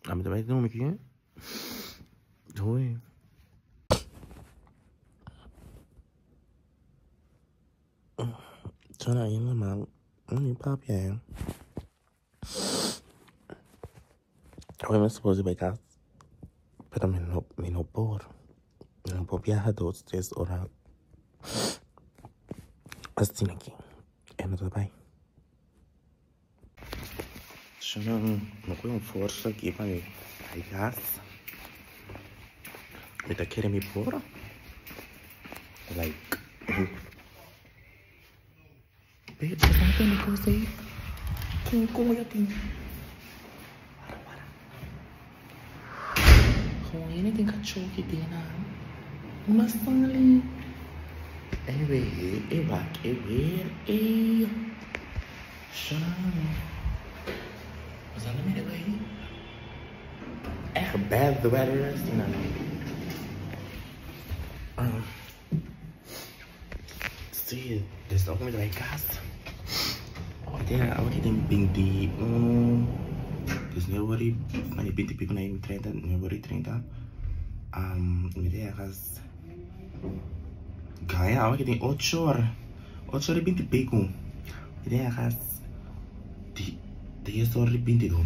[SPEAKER 1] I'm the right nome aqui. Oi. Shona, helemaal niet papia. Hoy me supposed bij casa. Pero mi no, mi no por. No puedo viajar 2, 3 horas. Assim aqui. En no bij. Shona, no puedo força aqui para mi. Ai, gas. Me tá querendo me pôr? Like. Babe, sa tende kos ei? Kin koyo tin? Wara, wara. Gewoon hende tin kachó ki den nan. Una sali. Anyway, e wak e weer ei. Shannon. Was dat mira ei? Echt bad weather. Asina. Sí, dus ook met mijn kast. Oh, ja, ook in 21. Dus nu word ik, maar 20 pico naar 30, nu word ik 30. Mi ergens. Ganha, ook in 8 hoor. 8 hoor 20 pico. Mi ergens. Die, 10 hoor 22.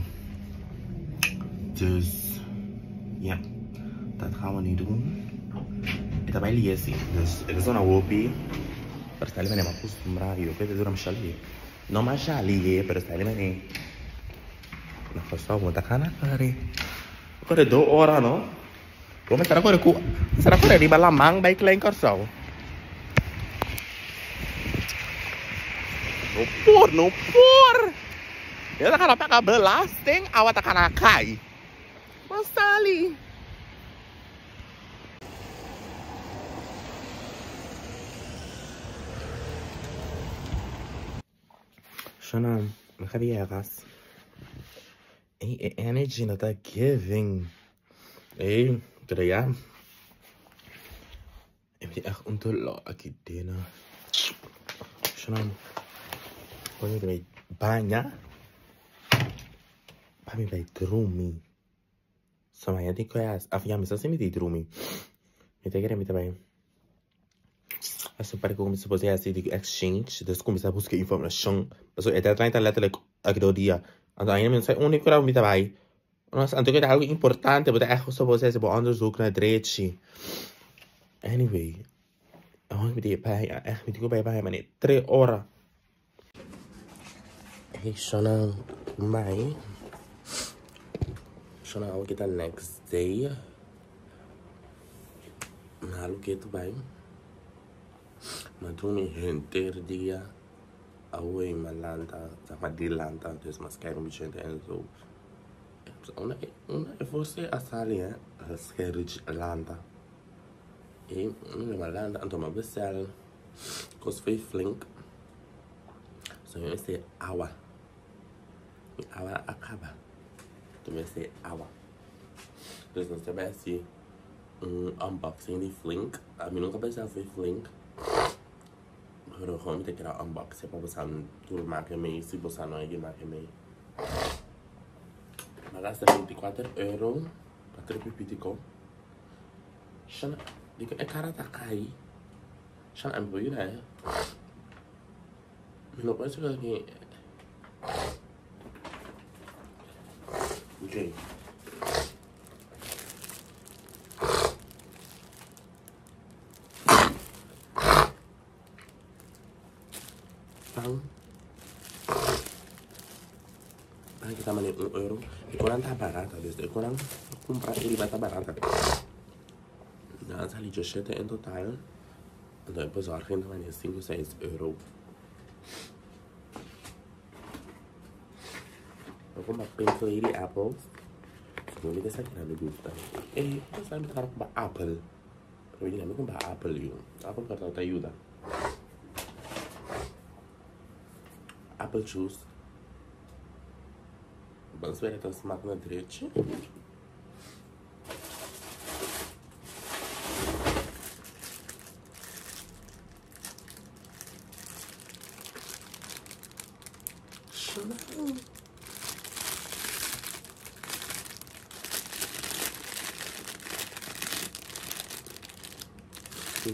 [SPEAKER 1] Dus, ja, dat gaan we nu doen. Ik heb bij lezen, dus het is een whoopie. Pero está ali ma acostumbrado, io vedo dura mshali. No ma shali, pero está ali Na cosa vuota kana kare. Kore do ora no. Come sarà kore ku? Sarà kore riba la mang bij klein Curaçao. No por, no por. Eu tá pagar belasting, awa tá kana kai. Masali. Shana, we gaan weer gas. Hey, energy not that giving. Hey, pero ja. Ik ben echt ontolo aqui dena. Shana, wanneer bij banya? Bij bij drumi. Sama ya dico ya, af ja, me sa mi drumi. Me te querem também. Assim, para que eu comece a fazer assim de exchange, dus começar a buscar informação. Mas o deadline tá letterlijk elke dia. En dan je zei, oh, ik wil niet erbij. En toen algo importante, want echt zo was ze onderzoek naar drechi. Anyway, oh, ik ben bij, echt met ik bij bij maar 3 horen. Hey, Shana, my. Shana, I will get the next day. Malo que tu vai. Maar toen ik hun dia, away malanta, zeg maar die lanta, dus maar een beetje en zo. Una você a sali, hè, scherj lanta. E una malanta, en toen maar bestel, kost veel flink. So je zei awa. Awa acaba. Toen we zei awa. Dus dan zijn wij een unboxing die flink. Ik nunca pensé veel flink. Pero gewoon met ik unboxen, maar we zijn toen maken mee, si we zijn nog maken mee. Maar dat is €24, 4 pipitico. Shana, die ik had dat kai. Shana en boy hè. No puedo que Oké. Bang. Bang kita beli €1. Ik kan barata, dus ik kan comprar ele vai estar barata. Dan zal je zitten in totaal. En dan bezorging van 5, 6 euro. Eu vou Pink Lady Apples. Não me dessa aqui na me gusta. Eh, eu sabe que comprar Apple. Pero eu não comprar Apple, eu. Apple para te ajuda. Apple juice. Vamos ver então se máquina direita.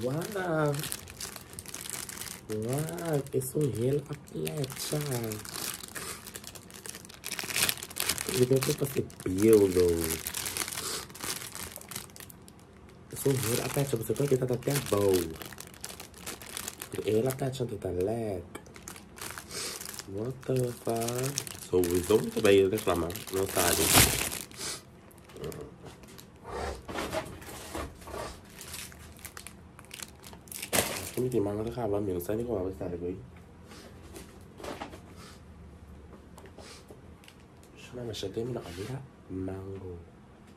[SPEAKER 1] Wow. Wow, is zo'n heel appeltje. Ik weet niet wat ik beelden. Het is zo'n heel appeltje, maar ze kan dat tempo. De hele appeltje dat lek. What the fuck? Sowieso moet bij je reclame. No sabe. Mi manga acaba, mi non sai come stare qui. Masha tempo no a mira mango.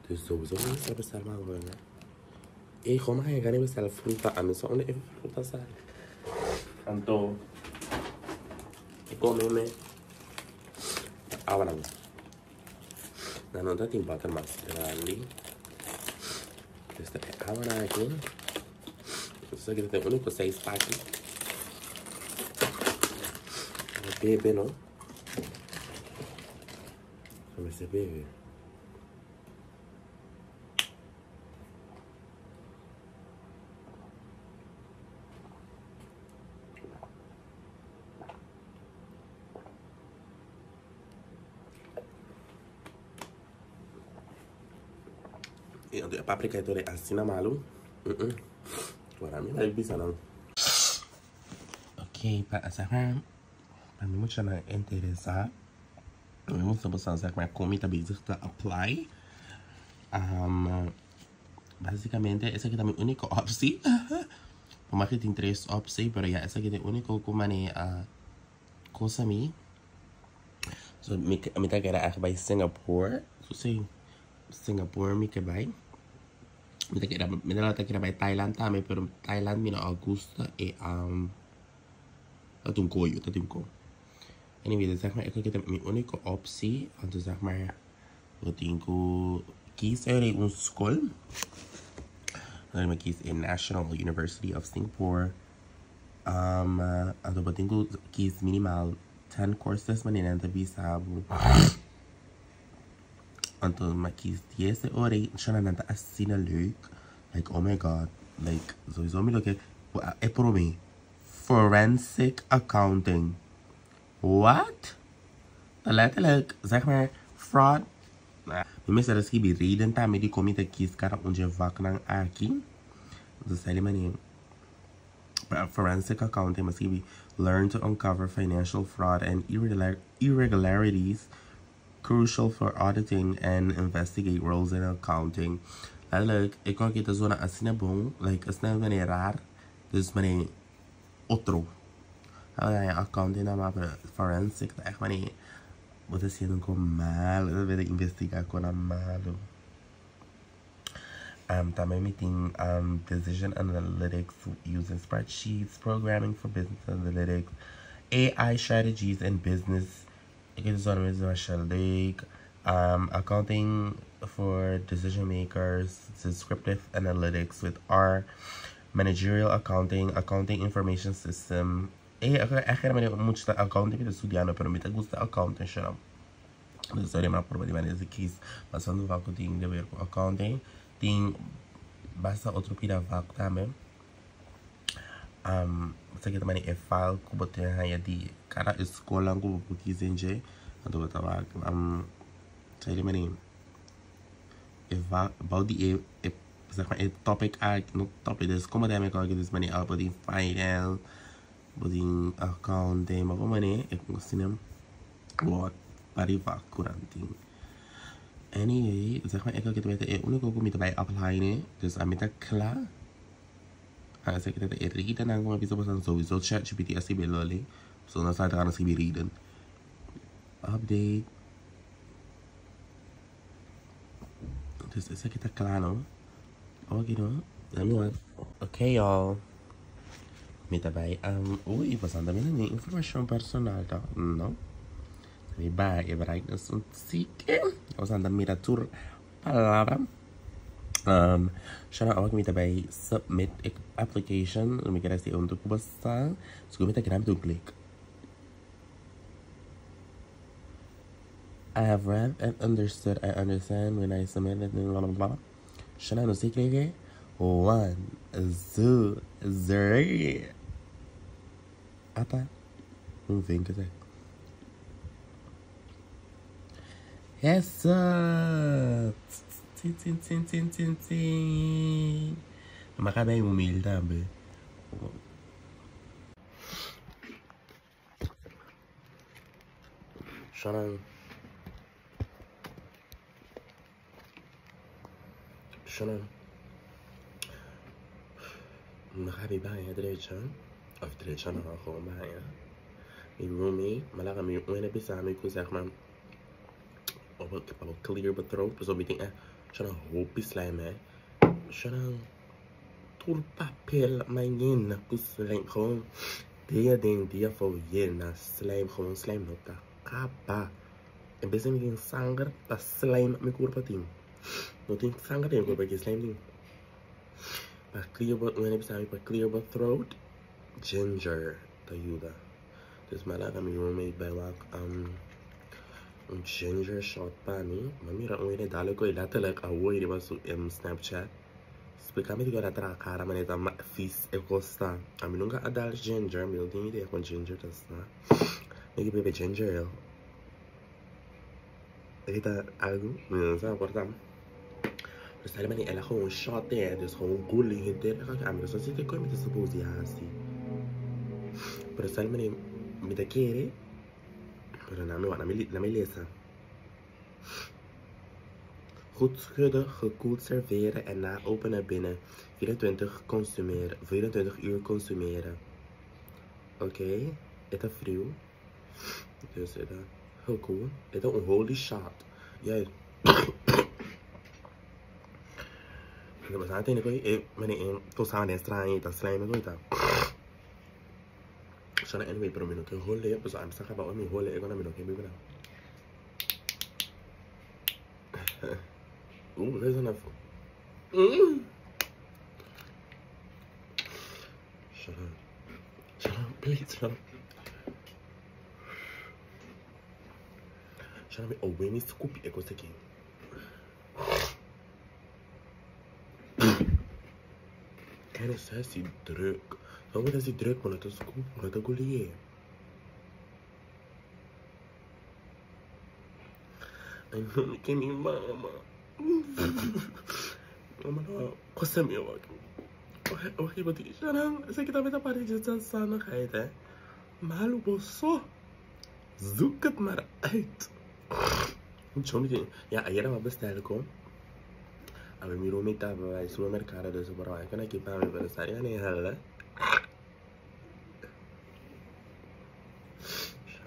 [SPEAKER 1] Dus sowieso mi mester bestel mango, hè. Ey, gewoon maar ga niet bestellen fruta. A mi sa unda e fruta sali. Anto, e come me. Awa nan. Nan no ta tin butter mas grandi. Dus ta e awa nan aki. Dus aki ta e único 6 paki. Bebe no. Mester bebe. E anto e paprika e tore asina malu. Wara mi bai bisa nan. Ok, pa zeg maar, pa mi mucha nan interesa. Mi mucha bosan zeg maar kon mi ta bezig te apply. Basicamente esaki ta mi unico optie. Por mas que tin tres optie, pero ya esaki ta e unico cu mane a cosa mi. So mi mi ta kere echt bai Singapore. So si Singapore mi ke bai. Mi ta kere mi ta kere bai Thailand tambe, pero Thailand mi no a gusta e ta tin koyo, ta tin ko. Anyway, dus zeg maar esaki ta mi unico optie. Anto zeg maar bo tin cu kies uit un school. Dan mi kies e National University of Singapore. Anto bo tin cu kies minimal 10 courses manera nan ta bisa bo. Anto mi kies 10 e ora y shana nan ta asina leuk. Like oh my god. Like sowieso mi lo ke e prome forensic accounting. What? Letterlijk, zeg maar, fraud. Mi mester a skibi reden tambe di kon mi ta kies kada un dje vaknan aki. Dus di manera forensic accounting mi a skibi learn to uncover financial fraud and irregularities crucial for auditing and investigate roles in accounting. Letterlijk, e kon aki ta zona asina bon, like asina manera raar. Dus manera otro. Accounting na maar forensic ta echt manera bo ta haciendo un con malo, bo ta investiga con a malo. Tambe mi tin decision analytics using spreadsheets, programming for business analytics, AI strategies in business. Ik weet het zo masha leuk. Accounting for decision makers, descriptive analytics with R, managerial accounting, accounting information system. Echt geen mucho accounting mi ta studiando, pero mi ta gusta accounting shit. Dus sorry, maar probeer die manier te kies. Maar zo'n vak tin di ber cu accounting, tin basta otro pida vak tambe. Esaki ta manera e file cu bo tin haya di cada escola cu bo por kies den dje. Anto bo ta wak sa di manera e vak bou di e zeg maar e topic aki, no topic, dus como ta yama aki dus manera bo tin finance, bo tin accounting, bo por manera e asina bo wak pari vak cu nan tin. Anyway, zeg maar e ta e unico cu mi ta bay apply ne, dus ami ta cla. Esaki ta e redennan cu mi a bisa boso sowieso ChatGPT a sirbi loli. So nos ta gana sirbi reden. Update. Dus esaki ta cla no. Ok no. Let me wak. Ok y'all. Mi ta bay uy boso ta mira mi informacion personal toch? No. Mi bay e brightness un tiki. Boso ta mira tur palabra. Shana awor mi ta bay submit e application. Mi kier haci un cu boso. So mi ta keda mi ta un click. I have read and understood. I understand when I submit it. Blah, blah, blah. Shana no sé qué. 1, 2, 3. Ata. Un vinker zeg. Yes, sir. Tin, tin, tin, tin, tin, tin. Maar ga bij humilde tambe. Shana. Shana. Mi ga mi baña drecha. Of drecha no, gewoon baña. Mi roommate, mi laga mi wena bisa mi ku zeg maar. Of pa bo clear bo throat pasobra mi tin e shona hopi slijm hè. Shona tur papel mañana ku slijm gewoon dia den dia afo yena slijm gewoon slijm no ta kaba. En bes di mi tin sanger ta slijm mi kurpa tin. No tin sanger den mi kurpa ki slijm tin. Pa clear bo un hende bisa mi pa clear bo throat ginger ta yuda. Dus mi a laga mi roommate bai wak un ginger shot pa mi. Mi a mira un hende dale ku e letterlijk awo riba su Snapchat. Splika mi dikon el a traha kara manera ta vies e kos ta. Ami nunka a dal ginger, mi no tin idea kon ginger ta sta. Mi ke bebe ginger ale. Esei ta algu, mi no sa por ta. Pero sali manera el a gewoon shot e, dus gewoon guli henter. Ami no sa si ta koe mi ta suppose di hasi. Pero sali manera mi ta kere, pero na mi wak, na mi lesa. Goed schudden, gekoeld serveren en na openen binnen 24 consumeren, 24 uur consumeren. Oké, e ta friu. Dus e ta heel cool. E ta un holy shot. Jij. Pero basta tene koi e mane e tosada den straña y ta slime koi ta. Shana anyway, pero mi no ke hole, pues ami sa kaba mi hole e kona mi no ke bibi na. That is enough. Shut up. Shut up, please, shut up. Shut up, oh, when is scoopy e kos aki. Kijk, dat is druk. Waarom is die druk, maar dat is scoop, maar dat is Ay, no, que mi mama. Mama no, cosa mi wak. Oke, wat is er Zeg ik dat met een paar zelfstandigheid, hè? Malu boso. Zoek het maar uit. Ja, ayer me bestellen kom. A ver, mi roommate estaba bij supermercado, dus ik kan ik pa mi pero estaría ni hele.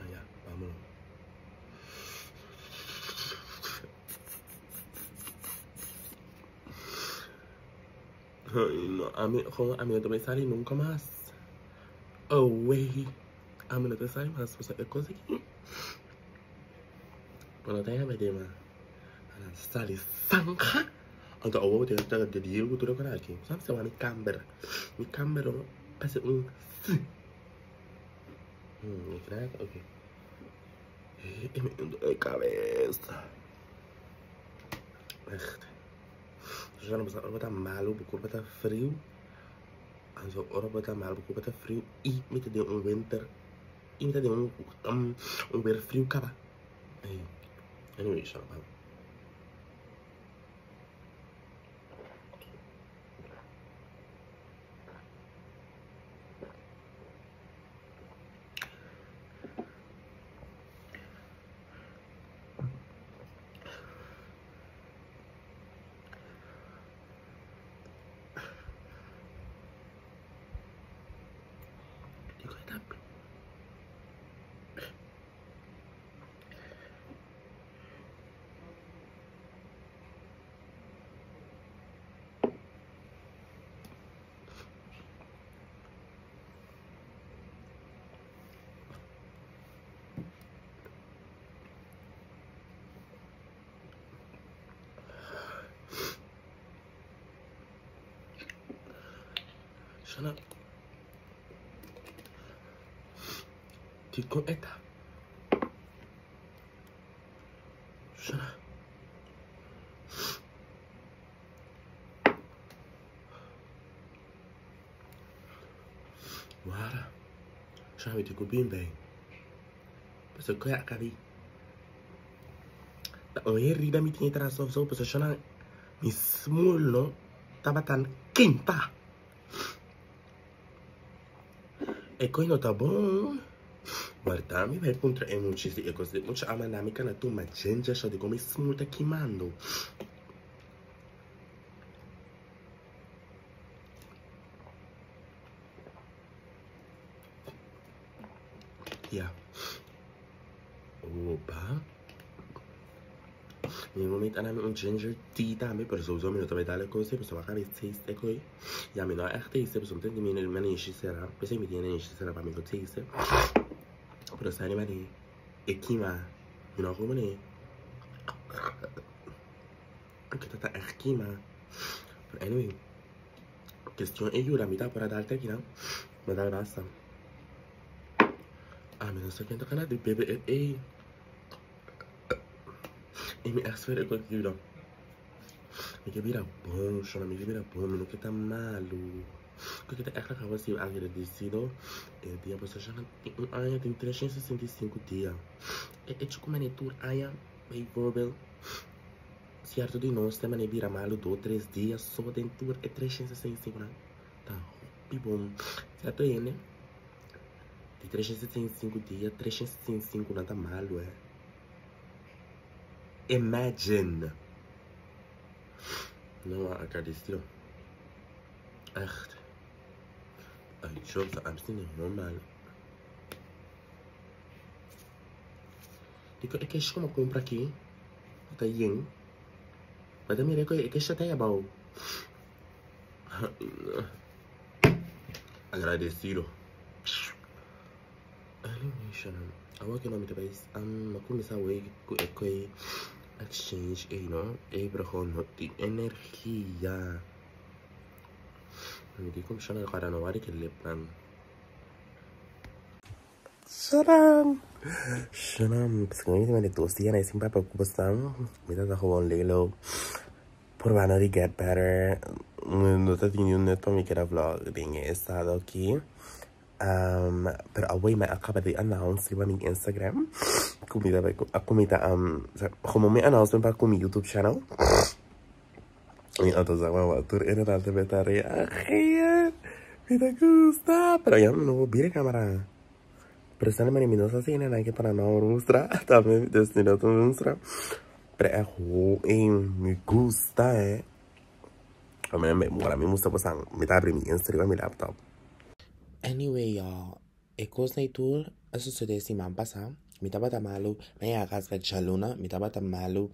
[SPEAKER 1] Ja, vámonos. Ay, no, a mí, gewoon, a mí no te sale nunca más. Oh, wey. A mí no te sale más. O sea, es cosa que... Bueno, déjame de ma. Sale zanja. Anto awo te ta de Diego tu lo aqui. Sabe se mi camber. Mi camber parece un C. Oké. In mijn cabeza. Echt. Dus dan was het malo, porque het frio. En zo ora bota malo, porque het frio. E met de een winter. E met de een weer frio kaba. Anyway, shut up. Shut up. Dikon eta. Shut up. Wara. Shut up, dikon bimbe. Paso koya akabi. Oye, rida mi tiene tras of zo, paso shona mi small no tabatan quinta. E coi no tá bom. Guarda, mi vai contra e muitos e così. Mucho ama na mi cana tu ma ginger shot come smuta queimando. Ja. Opa. Mi roommate a dami un ginger tea tambe, pero sowieso mi no ta bai dal e kos ei, pasobra a kabe taste e koi. Ya mi no a echt taste, pasobra mi ta tende mi nanishi sera. P'esei mi tin e nanishi sera pa mi por taste. Pero sa riba di e kima, mi no a komo ne. Ke ta ta echt kima. Pero anyway, kestion e yuda mi ta por a dal te akinan, mi a dal basta. Ami no sa ken ta kana di bebe e ei. E mi echt sfera e kos yuda. Mi ke bira bon, shona, mi ke bira bon, mi no ke ta malu. Ku ke ta echt laga wasi agradecido e dia pasobra shona tin un aña tin 365 dia. E hecho ku mane tur aña, bijvoorbeeld, cierto di nos ta mane bira malu dos tres dia so den tur e 365 nan ta hopi bon. Cierto hende di 365 dia, 365 nan ta malu eh. Imagine! No, agradecido. Echt. Ay, yo, I'm still normal. Dico, e kesh como compra aqui? Tá yen. Mas também é que está até abao. Agradecido. Anyway, Shannon, awor ku no mi ta bai um, a kuminsá wei ku e koi exchange ei no, ei pero gewoon no tin energia. Mi di ku Shannon kòrda no wak di ki lipnan. Shannon! Shannon, pasobra mi tin dos dia na e sin papia ku boso, mi ta gewoon lay low. Probando di get better. No ta tin niun nut pa mi keda vlog den e estado aki. Um, pero awor mi a caba di announce riba mi Instagram cu mi ta bay cu mi ta um, como mi announcement pa cu mi YouTube channel. Y entonces mama tur inderdaad te beta reageer. Mi ta gusta. Pero ya no voy bira cámara. Pero sale mani mi no sa asina nan ke para no mustra. Tambe dus mi no ta mustra. Pero echt mi gusta eh. Ora mi mustra bosan mi ta abri mi Insta riba mi laptop. Anyway y'all, e kosnan ei tur a sucede siman pasa. Mi tabata malu, mi a yega kas bek djaluna, mi tabata malu.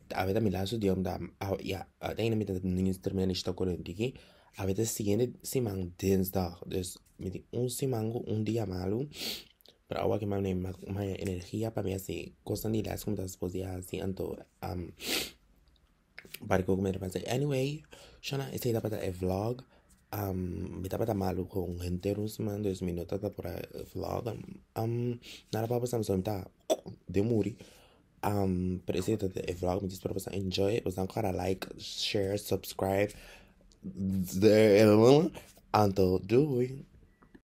[SPEAKER 1] Awe ta mi laatste dia om ta, ya, uiteindelijk mi ta no eens termina di shita kore un tiki. Awe ta siguiente siman dinsdag, dus mi tin un siman ku un dia malu. Pero awa ki mami haña energia pa mi hasi kosnan di les ku mi ta supos di hasi, anto Barco ku mi ta pensa. Anyway, shona esei tabata e vlog. Mi tabata malu kon henter un siman, dus mi no tabata por a vlog. Nada pa boso, mi ta den muri. Pero esei tabata e vlog. Mi ta spera boso a enjoy. Boso a like, share, subscribe. Anto, doei!